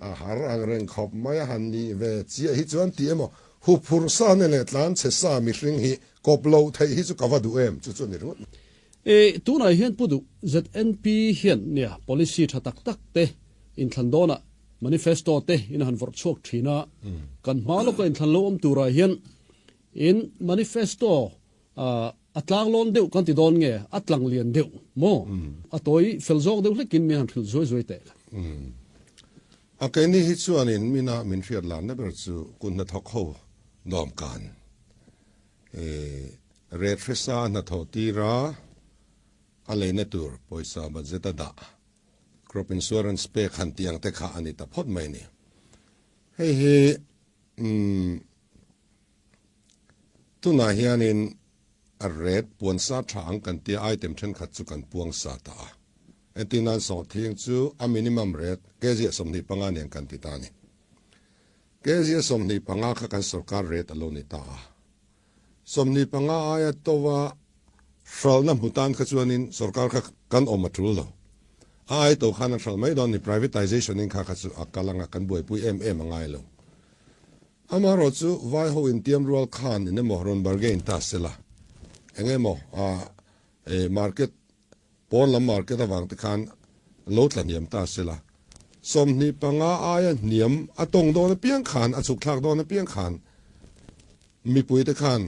a har ang reng khawp mai a han nih ve chiah hi chuan ti emaw, huphurh sa ne leh tlan chhe sa mihring hi kawp loh theih hi chu ka va duh em chu chu a ni ringawt.
E, tunah hian Pu Duh, ZNP hian nia policy tha tak tak te inthlan dawnah Manifesto te in han vawrh chhuak thin a, kan hma lawka inthlan lo awm turah hian in manifesto a tlang lawn deuh kan ti dawn nge, a tlang lian deuh maw? A tawi fel zawk deuh hlekin min han hrilh zuai zuai teh.
A keini hi chuanin mina min hriat larna ber chu kut hnathawk ho dawmkan ret hresa hnathawh tira a leina tur pawisa budget a dah Crop insurance pek han tih ang te kha a ni ta phawt mai a ni. Hei hi umm tunah hianin a ret puan sa tha ang kan tia item thenkhat chu kan puang sa ta a. Entir nan sawhthing chu a minimum rate kg a 25 nen kan ti ta a ni. Kg a 25 kha kan sorkar rate a lo ni ta a. 25 aia tova hralhna hmu tan kha chuanin sorkar kha kan awm a tul lo. A ai to khan a hralh mai dawn ni, privatization in kha kha chu a kal anga kan buaipui em em a ngai lo. Amaherawhchu vai ho intiam rual khan in emaw rawn bargain ta sela, eng emaw a market pawn lam market avang te khan lo tla hniam ta sela, 25 aia hniam a tawng dawn apiang khan, a chhuk thlak dawn apiang khan mipui te khan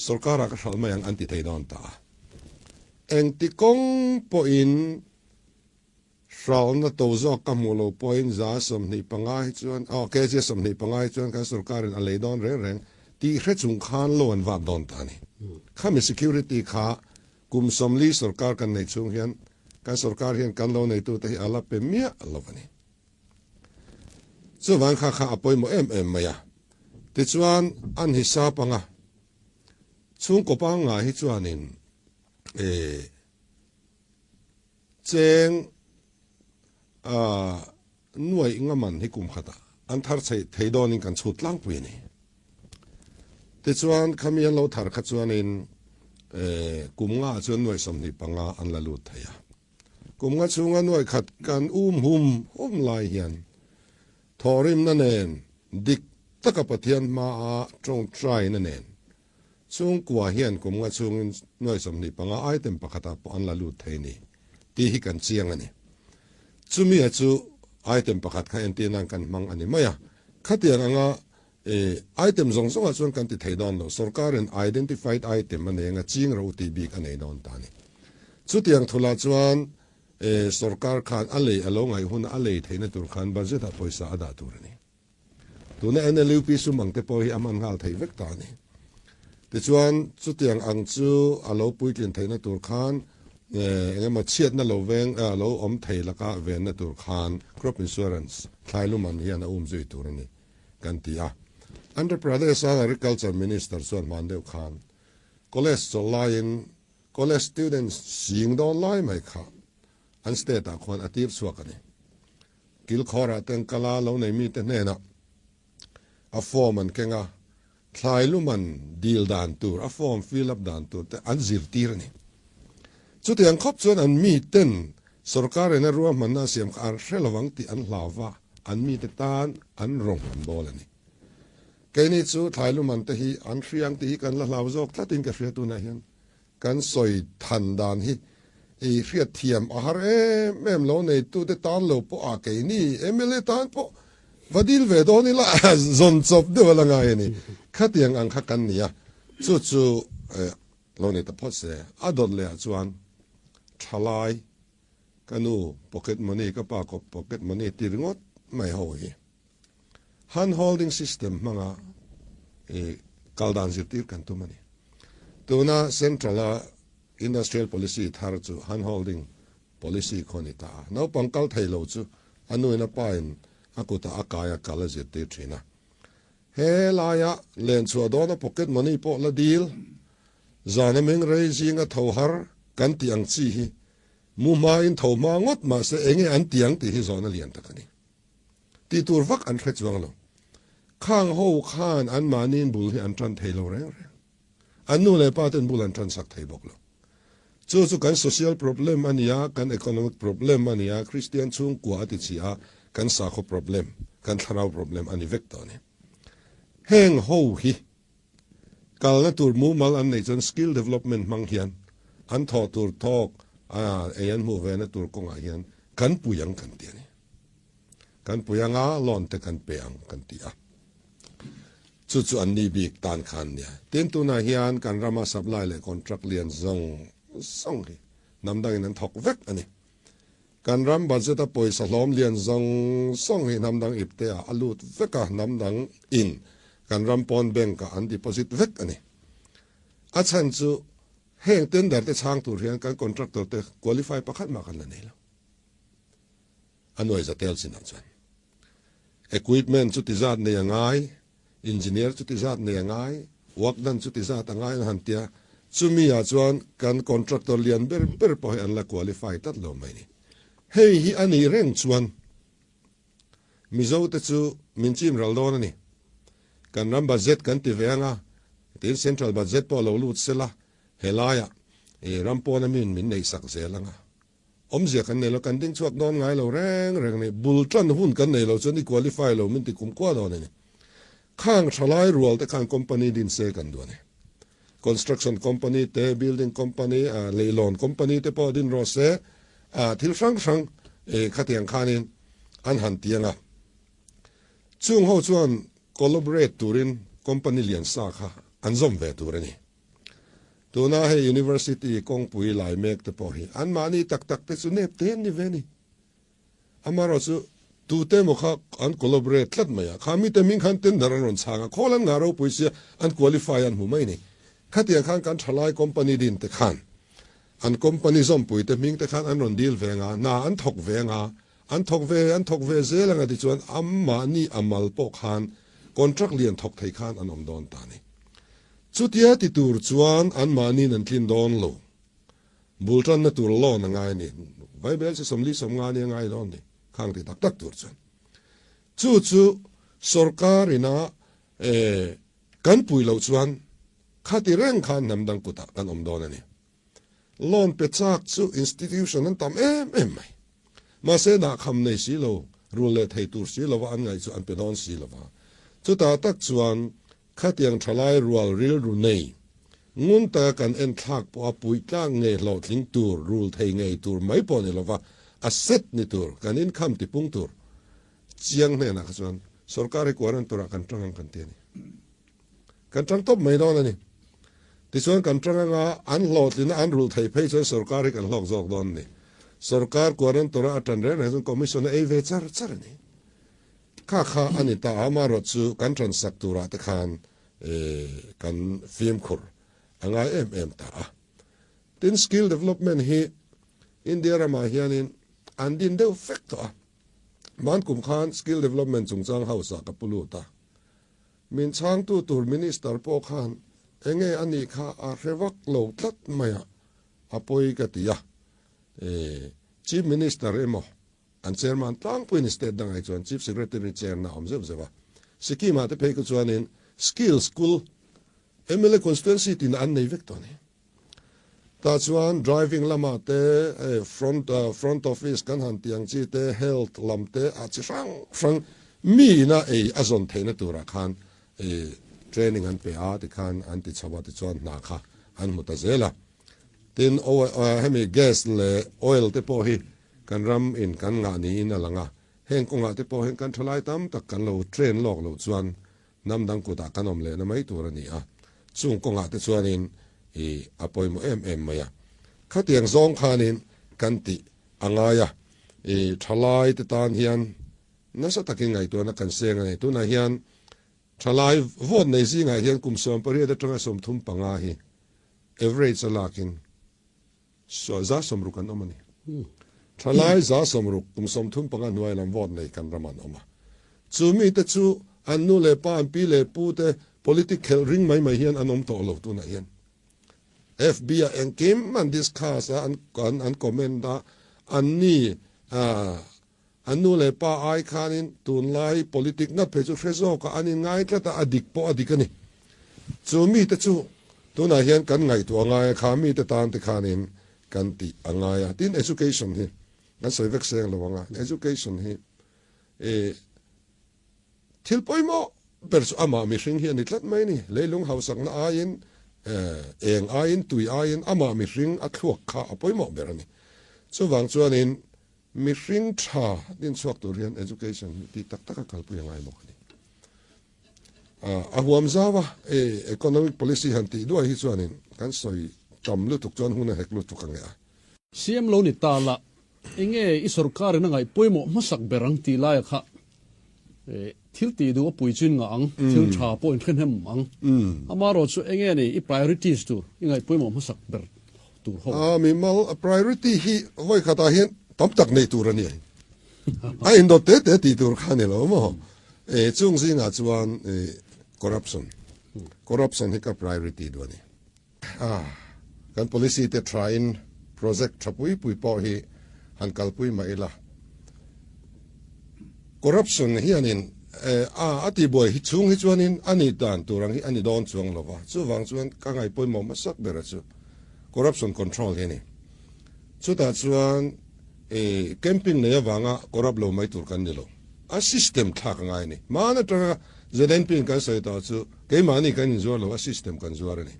sorkar ah ka hralh mai ang an ti thei dawn ta a. Engti kawng pawhin Hralhna to zawk ka hmuh lo pawhin 25 hi chuan, aw kg 25 hi chuan kan sorkarin a lei dawn reng reng tih hre chung khan lo an vak dawn ta a ni. Khami security kha kum 40 sorkar kan neih chhung hian kan sorkar hian kan lo neitute hi a la pe miah lo a ni. Chuvang kha kha a pawimawh em em mai a. Tichuan an hisap anga chhungkaw pangngai hi chuanin eh, Cheng a nuaih nga man hi kum khatah an thar chheih thei dawnin kan chhut tlangpui a ni. Tichuan khami an lo thar kha chuanin kum nga ah chuan nuaih 25 an la lut thei a. Kum nga chhunga nuaih khat kan um hum hum lai hian thawhrimna nen dik taka Pathian hmaa tawngtaina nen Chhungkua hian kum nga chhungin nuai 25 item pakhatah pawh an la lut thei ni tih hi kan chiang a ni. Chumia chu item pakhat kha entir nan kan hmang a ni mai a. Khatiang anga item zawng zawngah chuan kan ti thei dawn lo. Sorkarin identified item a nei anga ching ro tih bik a nei dawn ta a ni. Chutiang thulah chuan sorkar khan a lei a lo ngaih huna a lei theihna tur khan budget-ah pawisa a dah tur a ni. Tuna NLUP sum ang te pawh hi a hman nghal theih vek ta a ni. Tichuan, chutiang ang chu a lo puitlin theihna tur khan eng emaw chhiatna lo veng lo awm thei laka venna tur khan crop insurance thlai luman hian a umzui tur a ni kan ti a. Andhra Pradesh-a Agriculture Minister chuan hman deuh khan college chawlh laiin college students sing dawn lai mai kha an state-ah khuan a tir chhuak a ni. Kilkhawrah ten kala lo nei mite hnenah a form an keng a, thlai lum an dil dan tur, a form fill up dan tur te an zirtir a ni. Chutiang khawp chuan an miten sorkar in a ruahmanna a siam kha an hre lo ang tih an hlau va, an mite tan an rawng an bawl a ni. Keini chu thlai lum an te hi an hria ang tih hi kan la hlau zawk tlatin ka hria tunah hian. Kan sawi than dan hi i hriat thiam a har em em lo neitute tan lo pawh a keini mla tan pawh va dil ve dawn ila zawn chawp deuh a la ngai a ni. Khatiang ang kha kan ni a, chu chu lo nei ta phawt se. A dawt leh ah chuan thalai ka nu pocket money ka pa pocket money ti ringawt mai ho hi Hand holding system hmanga i kal dan zirtir kan tum a ni. Tuna Central a Industrial Policy thar chu hand holding policy khaw a ni ta a. Naupang kal thei lo chu a nu in a pa in a kutah a kai a kal a zirtir thin a. He laia len chhuah dawna pocket money pawh la dil, zana meng rei zinga tho har kan tih ang chi hi mu hmain tho hma ngawt mahse enge an ti ang tih hi zawhna lian tak a ni. Tih tur vak an hre chuang lo. Khang ho khan an mahniin bul hi an tan thei lo reng reng. An nu leh pa ten bul an tan sak thei bawk lo. Chu chu kan social problem a nia, kan economic problem a nia, Kristian chhungkua a ti chi a, kan sakhaw problem, kan thlarau problem a ni vek tawh a ni. Heng ho hi kalna tur mumal an neih chuan skill development hmang hian an thawh tur thawk a ei an hmuh ve na tur kawngah hian kan pui ang kan ti a ni. Kan pui anga loan te kan pe ang kan ti a. Chu chu an ni bik tan khan nia. Tin tunah hian kan rama supply leh contract lian zawng zawng hi hnam dangin an thawk vek a ni. Kan ram budget a pawisa hlawm lian zawng zawng hi hnam dang ipte ah a lut vek a, hnam dang in kan ram pawn bank ah an deposit vek a ni. A chhan chu heng tender te chhang tur hian kan contractor te qualify pakhat mah kan la nei lo. A nuai za tel chinah chuan equipment chu ti zat nei a ngai, engineer chu ti zat nei a ngai, work done chu ti zat a ngai an han tia, chumi ah chuan kan contractor lian ber ber pawh hi an la qualify tlat lo mai ni. Hei hi a nih reng chuan Mizo te chu min chim ral dawn a ni. Kan ram budget kan ti ve anga, tin central budget pawh lo lut sela, helaiah ram pawna min min neih sak zel anga. Awmzia kan nei lo, kan ding chhuak dawn ngai lo reng reng a ni. Bul tan hun kan nei lo chuan i qualify lo min ti kum kuah dawn a ni. Khang thalai rual te khan company din se kan duh a ni. Construction company te, building company, leilawn company te pawh din rawh se, thil hrang hrang khatiang khanin an han ti ang a. Chung ho chuan collaborate turin company lian sa kha an zawm ve tur a ni. Tuna hei University kawngpui lai mek te pawh hi anmahni tak tak te chu nep te an ni ve a ni. Amaherawh chu tute emaw kha an collaborate tlat mai a, kha mite hming khan tender an rawn chhang a, khawl an ngah ropui sia an qualify an hmu mai a ni. Khatiang khan kan thalai company din te khan an company zawmpui te hming te khan an rawn deal ve anga, hna an thawk ve anga, an thawk ve an thawk ve zel anga tichuan amahni a mal pawh khan contract lian thawk thei khan an awm dawn ta a ni. Chutia ti tur chuan anmahniin an tlin dawn lo. Bul tanna tur loan a ngai a ni. Vaibel chi 40 50 nia ngai dawn ni. Khang ti tak tak tur chuan. Chu chu sorkar ina kan pui loh chuan khati reng khan hnam dang kutah kan awm dawn a ni. Loan pe chak chu institution an tam em em mai. Mahse dahkham nei si lo, rul leh thei tur si lova an ngaih chu an pe dawn si lova. Chutah tak chuan Khatiang thalai rual rilru nei, ngun taka kan en thlak pawha puitlak ngei hlawhtling tur, rul thei ngei tur mai pawh ni lova a set ni tur, kan income tipung tur chiang hnenah kha chuan sorkar hi kuaran turah kan tang ang kan ti a ni. Kan tang tawp mai dawn a ni. Tichuan kan tang anga an hlawhtlina an rul thei phei chuan sorkar hi kan hlawk zawk dawn a ni. Sorkar kuaran tura a tan reng reng chuan commission a ei ve char char a ni. Kha kha a ni ta a, amaherawh chu kan ṭansak turah te khan kan fimkhur a ngai em em ta a. Tin, skill development hi India ramah hianin an din deuh vek tawh a. Hman kum khan skill development chungchang house ah ka pu lut a. Min chhangtu tur minister pawh khan enge a nih kha a hre vak lo tlat mai a, a pawi ka ti a. Chief Minister emaw An chairman tlangpuiin state dangah hi chuan Chief Secretary chairna a awm zeuh zeuh a. Sikkim-ah te phei khu chuanin Skill School, mla constituency tina an nei vek tawh a ni. Tah chuan driving lamah te, front front office kan han tih ang chi te, health lam te a chi hrang hrang mi ina ei a zawn theihna turah khan training an pe a tikhan an ti chho a tichuan hna kha an hmu ta zel a. Tin, hemi gas leh oil te pawh hi Kan ram in kan ngah niin a lang a, heng kawngah te pawh hian kan thalai tam tak kan lo train lawk loh chuan hnam dang kutah kan awm lehna mai tur a ni a, chung kawngah te chuanin i a pawimawh em em mai a. Khatiang zawng khanin kan tih a ngai a, i thalai te tan hian nasa takin ngaihtuahna kan seng a ni. Tunah hian thalai vote nei zingah hian kum 18 atanga 35 hi average a lakin 60% an awm a ni. Thalai 60% kum 35 hnuai lam vote nei kan ram an awm a. Chu mite chu an nu leh pa, an pi leh pu te politic khelh ring mai mai hian an awm tawh lo tunah hian. FB ah engkim an discuss a, an an comment a, an ni an nu leh pa ai khanin tunlai politic ngat phei chu hre zawk a, an inngai tlat a, a dik pawh a dik a ni. Chu mite chu tunah hian kan ngaihtuah a ngai a, kha mite tan te khanin kan tih a ngai a. Tin, education hi kan sawi vek seng lo ang a, education hi thil pawimawh ber chu amah mihring hi a ni tlat mai a ni. Leilung hausakna aiin, eng aiin, tui aiin amah mihring a thluak kha a pawimawh ber a ni. Chuvang chuanin Mihring tha din chhuak tur hian education hi ti tak taka kalpui a ngai bawk a ni. A huam zau a, economic policy han tih duai hi chuanin kan sawi tam lutuk chuan hun a hek lutuk ang e a.
CM lo ni ta la, enge i sorkarin a ngaih pawimawh hmasak ber ang tih laia kha thil tih duh a pui chu in ngah ang, thil tha pawh in hre hnem ang. Amaherawh chu enge ni i priorities tur i ngaih pawimawh hmasak ber tur ho.
A mimal priority hi vawi khatah hian tam tak nei tur a ni. A indawt te te tih tur kha a ni lo maw? E chung zingah chuan e corruption. Corruption hi ka priority duh a ni. A kan policy te tha in project tha pui pui pawh hi han kalpui mah ila. Corruption hianin a a tihbuai hi chhung hi chuanin a nih dan tur ang hi a ni dawn chuang lo va, chuvang chuan ka ngaihpawimawh hmasak ber a chu corruption control hi a ni. Chutah chuan camping nei avanga corrupt lo mai tur kan ni lo, a system thlak a ngai a ni. Hmaan atanga ZNP in kan sawi tawh chu keimahni kan inzuar lo a, system kan zuar a ni.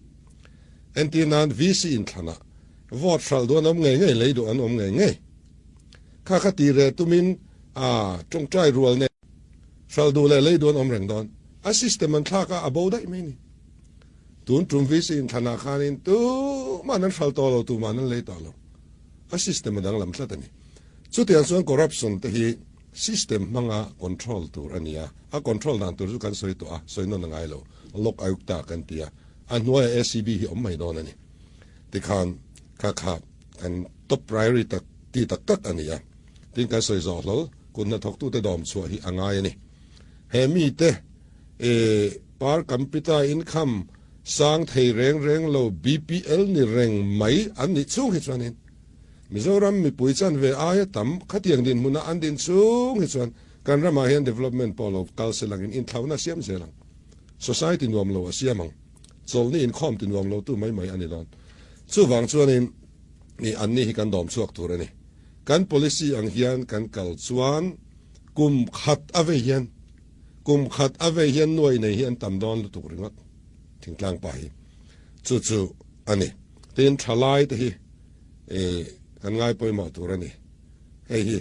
Entir nan VC inthlanah vote hralh duh an awm ngei ngei, lei duh an awm ngei ngei. Kha kha tih reh tumin a tawngtai rual nen hralh duh leh lei duh an awm reng dawn. A system an thlak a, a bo daih mai a ni. Tun tum VC inthlanah khanin tuman an hralh tawh lo, tuman an lei tawh lo. A system a danglam tlat a ni. Chutiang chuan corruption te hi system hmanga control tur a ni a, a control dan tur chu kan sawi tawh a, sawi nawn a ngai lo. Lok Ayukta kan ti a, a hnuaiah ACB hi awm mai dawn a ni. Tikhan kha kha kan top priority tak ti tak tak a ni a, tin kan sawi zawh hlawl kut hnathawktute dawm chhuah hi a ngai a ni. He mite eh per capita income sang thei reng reng lo BPL ni reng mai an nih chhung hi chuanin Mizoram mipui chanve aia tam khatiang dinhmuna an din chhung hi chuan kan ramah hian development pawh lo kal se langin inthlauhna a siam zel ang. Society nuam lo a siam ang. Chawlhni inkhawm ti nuam lo tu mai mai a ni dawn. Chuvang chuanin ih anni hi kan dawm chhuak tur a ni. Kan policy ang hian kan kal chuan kum khat a vei hian kum khat a vei hian nuai nei hi an tam dawn lutuk ringawt thingtlang pa hi. Chu chu a ni. Tin thalai te hi ih kan ngai pawimawh tur a ni. Hei hi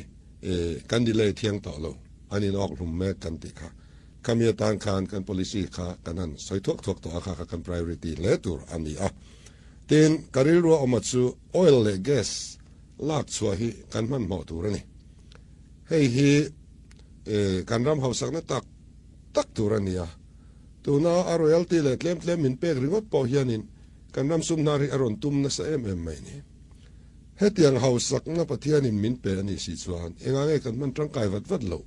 ih kan delay thiang tawh lo. An inawk hlum mek kan tih kha. Khami atan khan kan policy kha kan han sawi thuak thuak tawh a, kha kha kan priority hle tur a ni a. Tin, ka rilru a awm a chu oil leh gas lak chhuah hi kan hmanhmawh tur a ni. Hei hi kan ram hausakna tak tak tur a ni a. Tuna a royalty leh tlem tlem min pek ringawt pawh hianin kan ram sum hnar hi a rawn tum nasa em em mai ni. Hetiang hausakna Pathianin min pe a nih si chuan engah nge kan hman tangkai vat vat loh?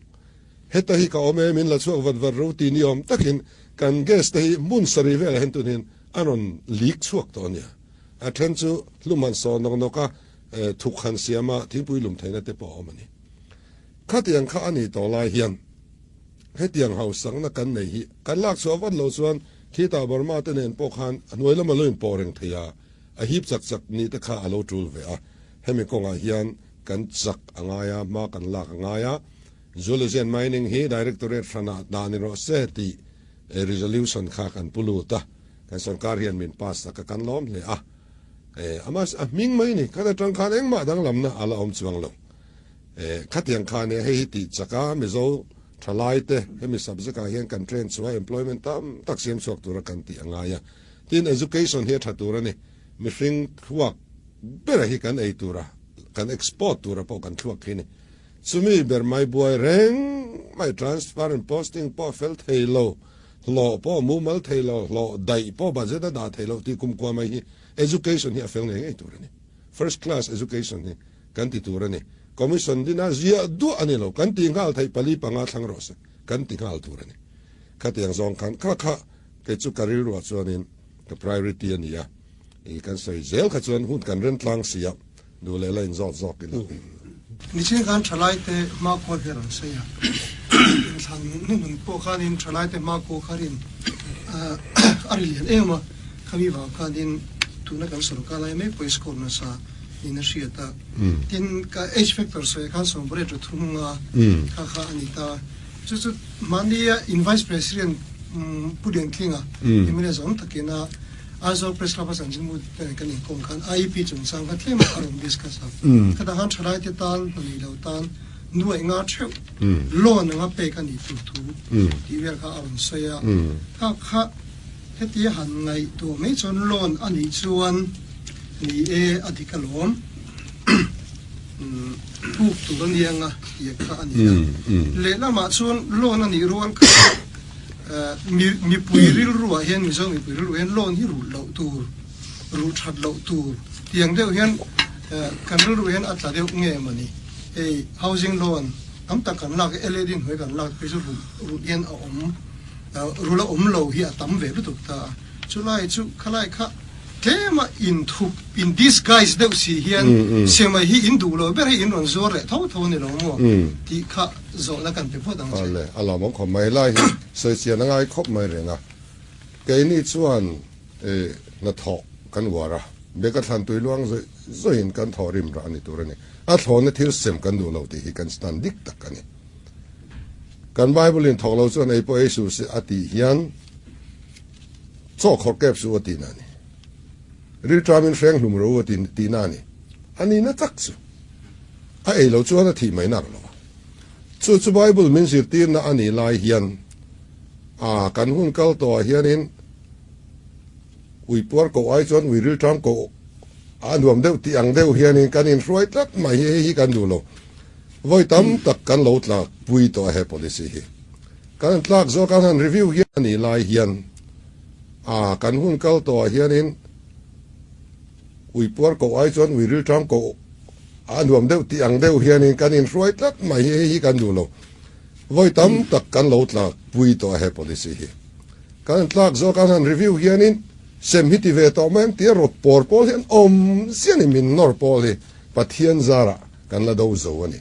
Heta hi ka awm e, min la chhuak vat vat ro ti ni awm takin kan gas te hi hmun sarih velah hian tun hian a rawn leak chhuak tawh a nia. A then chu hlum han saw nawk nawk a, thuk han siam a, thingpui lum theihna te pawh a awm a ni. Khatiang kha a nih tawh lai hian hetiang hausakna kan nei hi kan lak chhuah vat loh chuan khitah Burma te nen pawh khan a hnuai lama lo inpawh reng thei a, a hip chak chak ni te kha a lo tul ve a. Hemi kawngah hian kan chak a ngai a, hma kan lak a ngai a. Zoology and Mining hi Directorate hranah dah ni rawh se tih resolution kha kan pu lut a, kan sorkar hian min pass tak a kan lawm hle a. Ama a hming mai ni, khat atang khan engmah danglamna a la awm chuang lo. Khatiang khan e hei hi tih chak a, Mizo thalai te hemi subject ah hian kan train chhuah a, employment tam tak siam chhuak tura kan tih a ngai a. Tin, education hi a tha tur a ni, mihring thluak bera hi kan ei tura, kan export tura pawh kan thluak khi a ni. Chumi ber mai buai reng mai transfer and posting pawh fel thei lo, hlawh pawh mumal thei lo, hlawh daih pawh budget a dah thei lo tih kumkua mai hi education hi a fel ngei ngei tur a ni. First class education hi kan ti tur a ni. Commission dina ziah duah a ni lo, kan ti nghal theih pali panga thlang rawh se, kan ti nghal tur a ni. Khatiang zawng khan kha kha kei chu ka rilruah chuanin ka priority a ni a, i kan sawi zel kha chuan hun kan rem tlang si a. Duh leh la inzawt zawk ila.
Nichin khan thalaite hmakhua hi a rawn sawi a, inthlan hnuhnun pawh khanin thalaite hmakhua kha rin a ri lian em a, khami vang khanin tuna kan sorkar lai mek pawhin score nasa niin a hriat a. Tin, ka age factor sawi khan sawmpariat ru thum nga kha kha a ni ta. Chu chu mahnia in Vice President Pu Liantlinga mla zawng takina Aizawl Press Club a chanchinbu te nen kan inkawm khan IEP chungchang kha tlem a rawn discuss a. Khatah khan thalaite tan, hna nei lo tan nuaih nga theuh loan anga pek a nih tur thu tih vel kha a rawn sawi a. Kha kha heti a han ngaihtuah mai chuan loan a nih chuan ni e a dik alawm puk tur a nia nga tih kha a ni a. Lehlamah chuan loan a nih rual kha Mipui rilruah hian, Mizo mipui rilruah hian loan hi rulh loh tur, rulh that loh tur tiang deuh hian kan rilruah hian a tla deuh nge mawni. Hei housing loan tam tak kan lak e, LAD hnuai kan lak phei chu rulh rulh hian a awm, rulh a awm lo hi a tam ve lutuk ta a. Chulai chu khalai kha tlema inthup, in disguise deuh si hian siamai hi in duh lo ber hi in rawn zuar leh tho tho a ni lo maw tih kha zawhna kan pe phawt ang che.
Awle, a lawmawm khawp mai. Helai hi sawi chian a ngai khawp mai reng a. Keini chuan hnathawh kan uar a, beka thlan tui luang zawih zawihin kan thawh rim rah a ni tur a ni. A thlawhna thil sem kan duh lo tih hi kan stand dik tak a ni. Kan Bible in thawk lo chuan ei pawh ei suh se a tih hian chaw khawrh kep suh a tihna a ni. Rilṭamin hreng hlum ro a tihna a ni. A nihna tak chu a ei lo chuan a thih mai nak lo a. Chu chu Bible min zirtirna a nih lai hian a kan hun kal tawhah hianin ui puar koh ai chuan ui rilṭam koh a nuam deuh tih ang deuh hianin kan inhruai tlat mai hi hei hi kan duh lo. Vawi tam tak kan lo tlak pui tawh a he policy hi. Kan han tlak zawk a, an han review hian a nih lai hian a kan hun kal tawhah hianin ui puar koh ai chuan ui rilṭam koh a nuam deuh tih ang deuh hianin kan inhruai tlat mai hi hei hi kan duh lo. Vawi tam tak kan lo tlak pui tawh a he policy hi. Kan han tlak zawk a, an han review hianin sem hi ti ve tawh mai ang tia rawt pawr pawl hi an awm ziah a ni, min nawr pawl hi Pathian zarah kan la do zo a ni.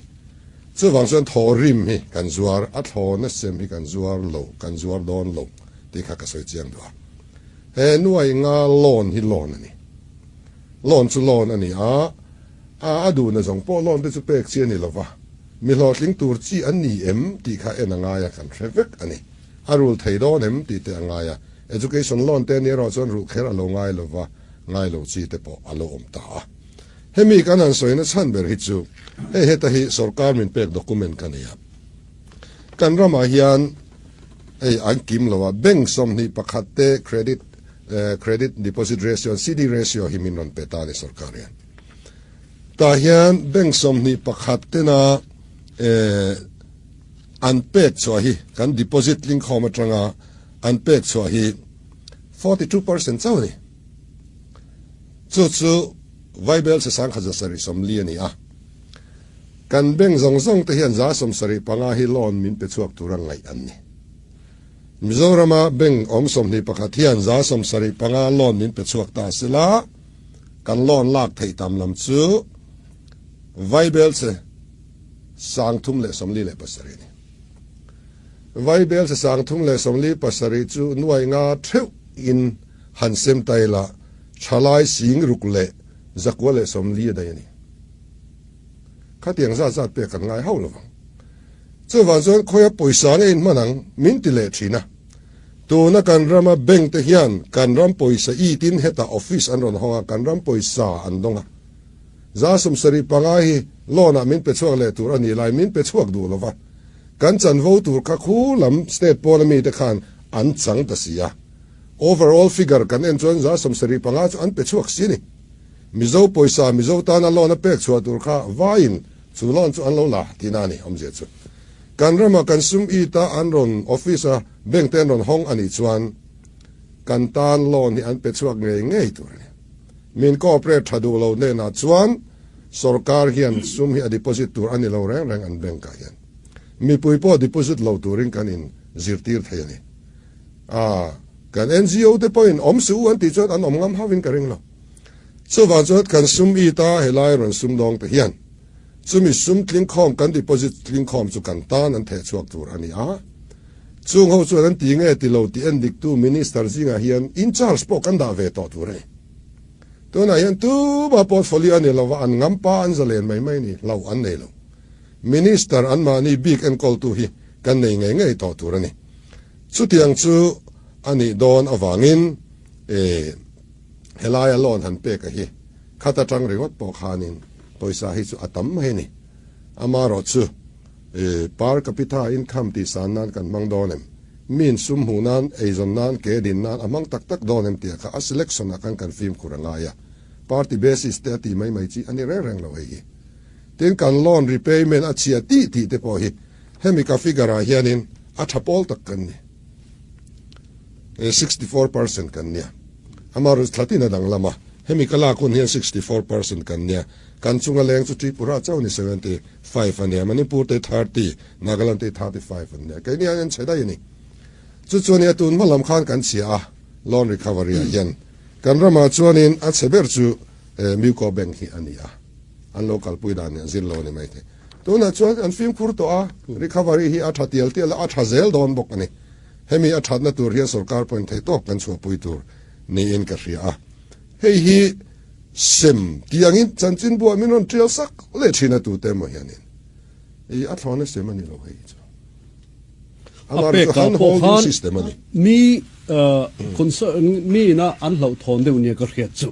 Chuvang chuan thaw rim hi kan zuar, a thlawna sem hi kan zuar lo, kan zuar dawn lo tih kha ka sawi chiang duh a. He nuai nga loan hi loan a ni. Loan chu loan a ni a, a a duhna zawng pawh loan te chu pek chi a ni lova, mi hlawhtling tur chi an ni em tih kha en a ngai a, kan hre vek a ni. A rul thei dawn em tih te a ngai a, education loan te ni erawh chuan rulh kher a lo ngai lova, ngai lo chi te pawh a lo awm ta a. Hemi kan han sawina chhan ber hi chu hei heta hi sorkar min pek document ka nei a, kan ramah hian hei an kim lo a, bank 21 te credit credit deposit ratio an CD ratio hi min rawn pe ta a ni sorkar hian. Tah hian bank 21 tena an pek chhuah hi kan deposit tlingkhawm atanga an pek chhuah hi 42% chauh a ni. Chu chu Vaibel sesang kha 740 a ni a. Kan bank zawng zawng te hian 75 hi loan min pe chhuak tura ngaih an ni. Mizorama bank awm 21 hian 75 loan min pe chhuak ta sela, kan loan lak theih tam lam chu Vaibel che 347 a ni. Vaibel che 347 chu nuai nga theuh in han sem ta ila thalai 6,940 a daih a ni. Khatiang zat zat pek kan ngai hauh lovang. Chuvang chuan khawia pawisa nge in hman ang min ti leh thin a. Tuna kan rama bank te hian kan ram pawisa it in hetah office an rawn hawng a, kan ram pawisa an dawng a. 75 hi loan ah min pe chhuak leh tur a nih lai min pe chhuak duh lova. Kan chanvo tur kha khu lam state pawn ami te khan an chang ta si a. Overall figure kan en chuan 75 chu an pe chhuak si a ni. Mizo pawisa Mizo tana loan a pek chhuah tur kha vaiin chu loan chu an lo la tihna a ni awmzia chu. Kan rama kan sum it a an rawn office a bank te an rawn hawng a nih chuan kan tan loan hi an pe chhuak ngei ngei tur a ni. Min cooperate tha duh lo hnenah chuan sorkar hian sum hi a deposit tur a ni lo reng reng an bank ah hian. Mipui pawh deposit lo turin kan in zirtir thei a ni. A, kan NGO te pawhin awm suh u an tih chuan an awm ngam hauhin ka ring lo. Chuvang chuan kan sum it a helai rawn sum dawng te hian chumi sum tlingkhawm kan deposit tlingkhawm chu kan tan an theh chhuak tur a ni a. Chung ho chuan an ti nge ti lo tih en diktu Minister zingah hian in charge pawh kan dah ve tawh tur a ni. Tunah hian tuma portfolio a ni lova an ngam pa an zalen mai mai a ni, hlauh an nei lo. Minister anmahni bik enkawltu hi kan nei ngei ngei tawh tur a ni. Chutiang chu a nih dawn avangin e helaia loan han pek a hi khat atang ringawt pawh khanin pawisa hi chu a tam mai a ni. Amaherawh chu e per capita income tih san nan kan hmang dawn em? Min sum hmuh nan, eizawn nan, ke din nan a hmang tak tak dawn em tih kha a selection ah khan kan fimkhur a ngai a. Party basis te a tih mai mai chi a ni reng reng lo hei hi. Tin kan loan repayment a chhia tih tih te pawh hi Hemi ka figure ah hianin a tha pawl tak kan ni. 64% kan nia. Amaherawhchu thla tin a danglam a, hemi ka lak hun hian 64% kan nia. Kan chunga leng chu Tripura chauh ni 75 a nia, Manipur te 30, Nagaland te 35 an nia. Keini hian an chhe daih a ni. Chu chuan i a tun hma lam khan kan chhia a, loan recovery ah hian kan ramah chuanin a chhe ber chu Muco Bank hi a ni a, an lo kalpui dan hi a zir lo a ni maithei. Tunah chuan an fimkhur tawh a, recovery hi a tha tial tial a, a tha zel dawn bawk a ni. Hemi a thatna tur hian sorkar pawhin theih tawk kan chhuahpui tur niin ka hria a. Hei hi sem tih angin chanchinbuah min rawn tial sak leh thin a tute emaw hianin i a thlawna sem a ni lo hei hi chu.
A pekah pawh khan mi concern mi ina an hlauhthawn deuh nia ka hriat chu.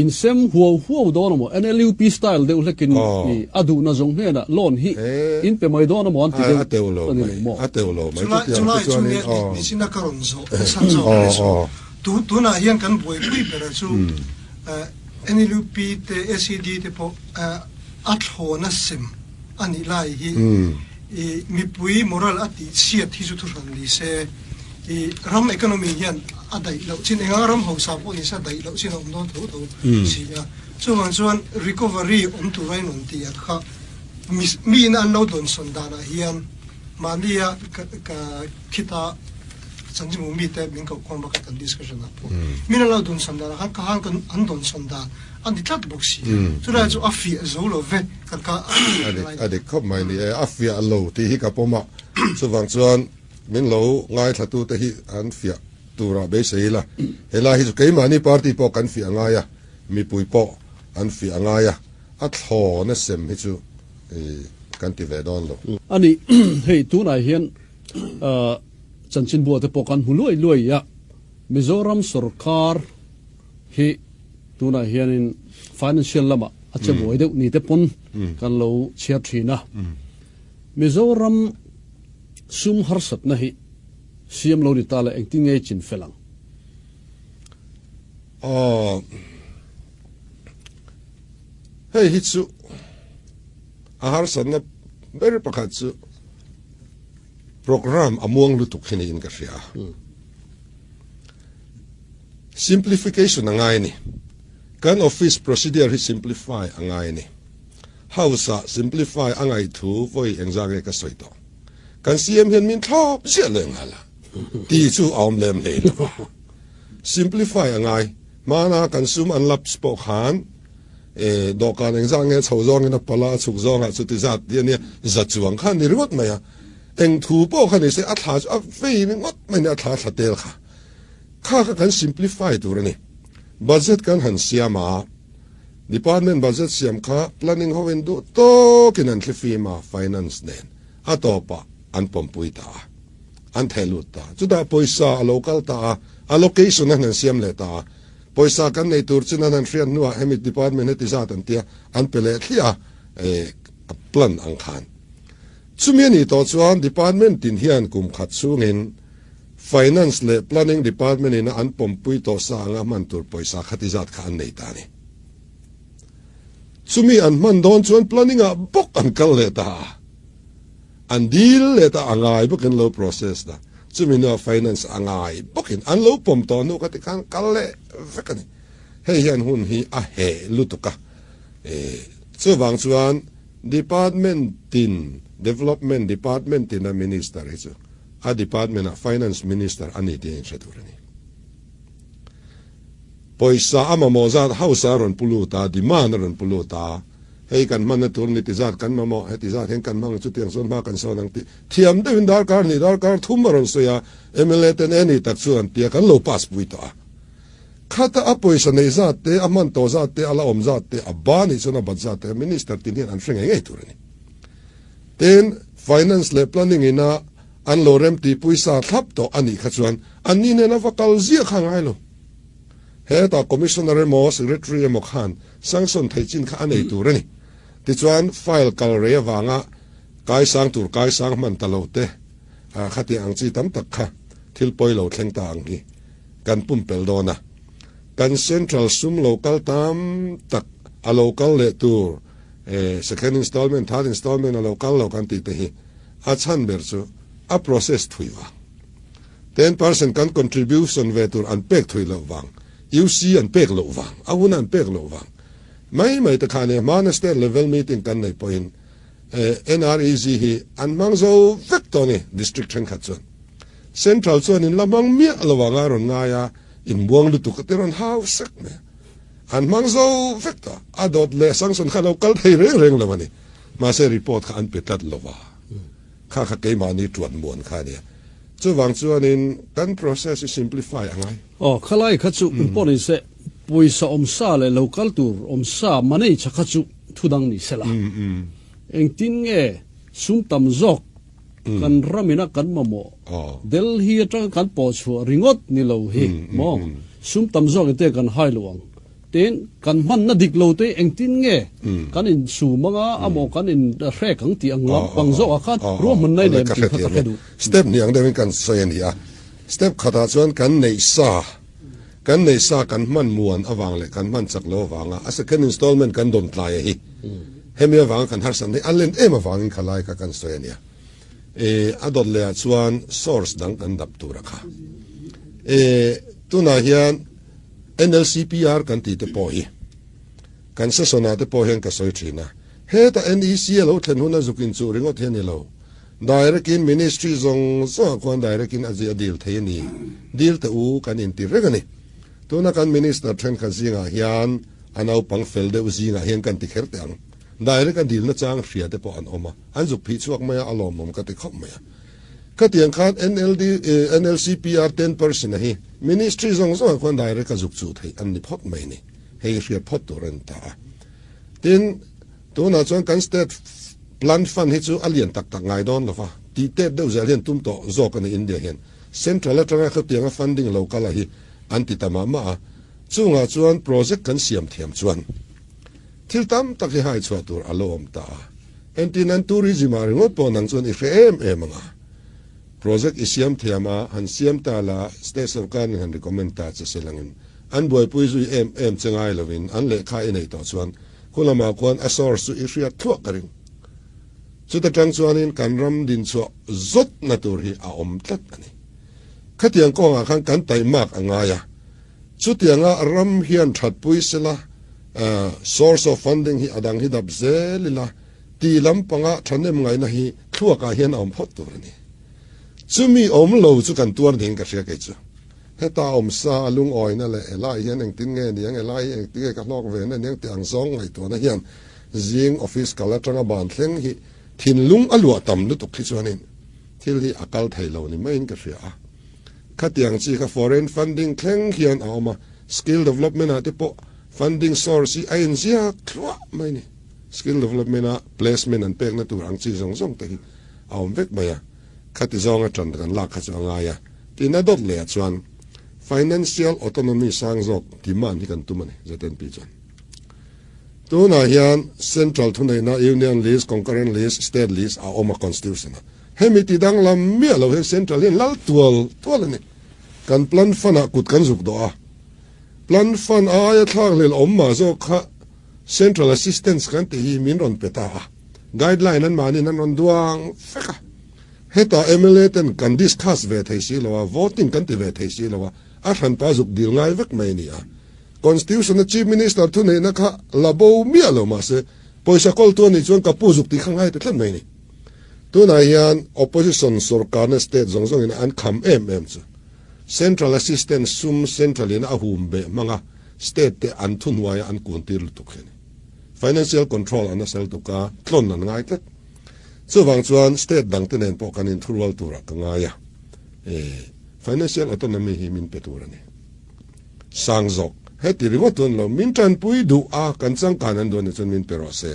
Insem huau huau dawn amaw NLUP style deuh hlekin a duhna zawng hnenah loan hi in pe mai dawn amaw an ti deuh a ni lo maw?
A teuh lo mai chutiang
te chuanin aw. Nichina ka rawn zawh nasa zawk a ni chu. Tunah hian kan buaipui berah chu NLUP te SED te pawh a thlawna sem a nih lai hi I mipui moral a tih chhiat hi chu thuhran ni se, i ram economy hian a daih loh chin, enga ram hausa pawh ni se a daih loh chin a awm dawn tho tho si a. Chuvang chuan recovery awm tura in rawn tih ah kha mi in an lo dawnsawn danah hian mahnia ka khita chanchinbu mite min koh khawm bak a kan discussion ah pawh min an lo dawnsawn danah khan ka han an dawnsawn dan A ni tlat bawk si a, chulai chu a fiah zo lo ve kan ka
A dik, a dik khawp mai ni e, a fiah lo tih hi ka pawm a, chuvang chuan min lo ngaithlatu te hi an fiah turah beisei ila, helai hi chu keimahni party pawh kan fiah ngai a, mipui pawh an fiah ngai a, a thlawna sem hi chu kan ti ve dawn lo.
A ni, hei tunah hian chanchinbua te pawh kan hmu luai luai a, Mizoram sorkar hi tunah hianin financial lamah a che buai deuh ni te pawn kan lo chhiar thin a. Mizoram sum harsatna hi siam lo ni ta le engtin nge i chin fel ang?
Aw, hei hi chu a harsatna ber pakhat chu program a muang lutuk hi niin ka hria a. Simplification a ngai a ni. Kan office procedure hi simplify a ngai a ni. House ah simplify a ngaih thu vawi engzah nge ka sawi tawh. Kan CM hian min thlawp ziah leh nghal a, ti chu a awm lem hlei lo va. Simplify a ngai. Hmana kan sum an lapse pawh khan eh dawhkan engzah nge chho zawngin a pala a chhuk zawngah chuti zat ti a nia, za chuang kha a ni ringawt mai a. Eng thu pawh kha ni se a thla chu a vei ringawt mai a ni, a thla thla tel kha. Kha kha kan simplify tur a ni. Budget kan han siam a, Department budget siam kha planning hoin duh tawkin an thlifim a, finance nen a tawpah an pawmpui ta a, an theh lut ta. Chutah pawisa a lo kal ta a, allocation an han siam leh ta a, pawisa kan nei tur chin an han hriat hnuah hemi department heti zat an tia, an pe leh thliah a, eh, a plan ang khan. Chumi a nih tawh chuan department tin hian kum khat chhungin Finance leh Planning Department in a an pawmpui tawh sa anga hman tur pawisa khati zat kha an nei ta a ni. Chumi an hman dawn chuan Planning ah bawk an kal leh ta a, an dil leh ta a ngai bawkin lo process ta. Chumi hnuah Finance a ngai bawkin an lo pawm tawh hnu kha tikhan kal leh vek a ni. Hei hian hun hi a heh lutuk a, chuvang chuan Department tin, Development Department tina Minister hi chu A department ah Finance Minister a ni tih a inhre tur a ni. Pawisa a mamawh zat house a rawn pu lut a, demand a rawn pu lut a, hei kan hmanna tur ni ti zat kan mamawh, heti zat hian kan hmang chutiang chuan hma kan sawn ang tih thiam deuhin darkar hnih darkar thum a rawn sawi a, mla ten e ni tak chu an tia kan lo pass pui tawh a. Khata a pawisa nei zat te, a hman tawh zat te, a la awm zat te, a ba nih chuan a bat zat te Minister tin hian an hre ngei ngei tur a ni. Tin, Finance leh Planning ina an lo remtihpui sa thlap tawh a nih kha chuan anni nena va kal ziah kha a ngai lo. Hetah Commissioner emaw Secretary emaw khan sanction theih chin kha a nei tur a ni. Tichuan, file kal rei avanga kaisang tur kaisang hman ta lo te, khatiang ang chi tam tak kha thil pawi lo thleng ta ang hi kan pumpelh dawn a. Kan Central sum lo kal tam tak a lo kal leh tur E, second installment, third installment a lo kal lo kan tih te hi a chhan ber chu a process thui vang. 10% kan contribution ve tur an pek thui loh vang, UC an pek loh vang, a hun an pek loh vang. Mai mai te khan e hmana state level meeting kan nei pawhin e, NREG hi an hmang zo vek tawh a ni district thenkhat chuan. Central chuan in la hmang miah lo anga rawn ngai a, inbuang lutuk a ti rawn hau sek mai a. An hmang zo vek ta, a dawt leh sanction kha lo kal thei reng reng lo a ni. Mahse report kha an pe tlat lo va, kha kha keimahni tuan muan kha a nia. Chuvang chuanin kan process hi simplify a ngai.
Aw, khalai kha chu in pawh ni se, pawisa awm sa leh lo kal tur awm sa manage kha chu thu dang ni se la. Engtin nge sum tam zawk? Kan ramina kan mamawh Delhi atanga kan pawh chhuah ringawt ni lo hi maw? Sum tam zawk in te kan hai lo ang. Tin, kan hmanna dik lo te engtin nge kan in sum anga amaw kan in hrek ang tih ang lampang zawkah khan ruahmanna i nem tih kha ka hre duh.
Step hnih ang deuhin kan sawi a ni a. Step khatah chuan kan neih sa, kan neih sa kan hman muan avang leh kan hman chak lo avanga a second installment kan dawn tlai a hi. Hemi avanga kan harsatna hi a len em avangin khalai kha kan sawi a nia. E, a dawt lehah chuan source dang kan dap tur a kha. E, tunah hian NLCPR kan tih te pawh hi kan session ah te pawh hian ka sawi thin a. Heta NEC a lo thlen huna zuk inchuh ringawt hi a ni lo. Direct in ministry zawng zawngah khuan direct in a a deal thei a ni. Deal teh u kan inti reng a ni. Tuna kan minister thenkhat zingah hian a naupang fel deuh zingah hian kan ti kher teh ang. Direct a dilna chang hria te pawh an awm a, an zuk phih chhuak mai a, a lawmawm ka ti khawp mai a. Khatiang khan NLD, NLCPR 10% a hi Ministry zawng zawngah khuan direct a zuk chuh theih an ni phawt mai ni. Hei hriat phawt tur a ni ta a. Tin, tunah chuan kan State Plan Fund hi chu a lian tak tak ngai dawn lo va, tih tet deuh zel hian tum tawh zawk a ni India hian. Central atanga khatianga funding lo kal a hi an ti ta mah mah a. Chungah chuan project kan siam thiam chuan Thil tam tak hi hai chhuah tur a lo awm ta a. Entin an tourism ah ringawt pawh nang chuan i hre em em ang a. Project i siam thiam a, han siam ta la, state sorkar in han recommend ta che se langin an buaipui zui em em che ngai lovin an lehkha i neih tawh chuan khu lamah khuan a source chu i hriat thluah ka ring. Chuta tang chuanin kan ram dinchhuah zawtna tur hi a awm tlat a ni. Khatiang kawngah khan kan taihmak a ngai a. Chutianga ram hian thatpui sela, source of funding hi a dang hi dap zel ila, ti lampanga thahnem ngaihna hi thluakah hian a awm phawt tur a ni. Chumi awm lo chu kan tuar ding ka hria kei chu. Heta awm sa a lungawina leh helai hian engtin nge niang, helai hi engtin nge ka hlawk ve na niang tih ang zawng ngaihtuahna hian zing office kal atanga ban thleng hi thinlung a luah tam lutuk hi chuanin thil hi a kal thei lo ni maiin ka hria a. Khatiang chi kha foreign funding thleng hian a awm a, skill development ah te pawh funding source hi a inziak thluah mai a ni. Skill development a placement an pekna tur ang chi zawng zawng te hi a awm vek mai a, khati zawnga tan kan lak kha chu a ngai a. Tin a dawt leh ah chuan financial autonomy sang zawk demand hi kan tum a ni, ZNP chuan. Tunah hian central thuneihna union list, concurrent list, state list a awm a constitution ah. Hemi ti danglam miah lo hian Central hian lal tual tual a ni. Kan plan fund ah kut kan zuk dawh a. Plan fund aia thlak hlel awm mah zawk kha Central assistance kan tih hi min rawn pe ta a. Guideline an mahniin an rawn duang vek a. Hetah mla ten kan discuss ve thei si lo a, voting kan ti ve thei si lo a, a hranpa zuk dil ngai vek mai a ni a. Constitution a Chief Minister thuneihna kha la bo miah lo mahse pawisa kawltu a nih chuan ka pu zuk tih kha ngai ta tlat mai a ni. Tunah hian opposition sorkarna state zawng zawngin an kham em em chu central assistance sum central in a hum beh hmanga state te an thuhnuaia an kun tir lutuk hi a ni. Financial control an asal tuk a, tlawn an ngai tlat. Chuvang chuan state dang te nen pawh kan inthurual turah ka ngai a, e financial autonomy hi min pe tur a ni. Sang zawk, heti ringawt chuan lo min tanpui duh a, kan changkan an duh a nih chuan min pe rawh se.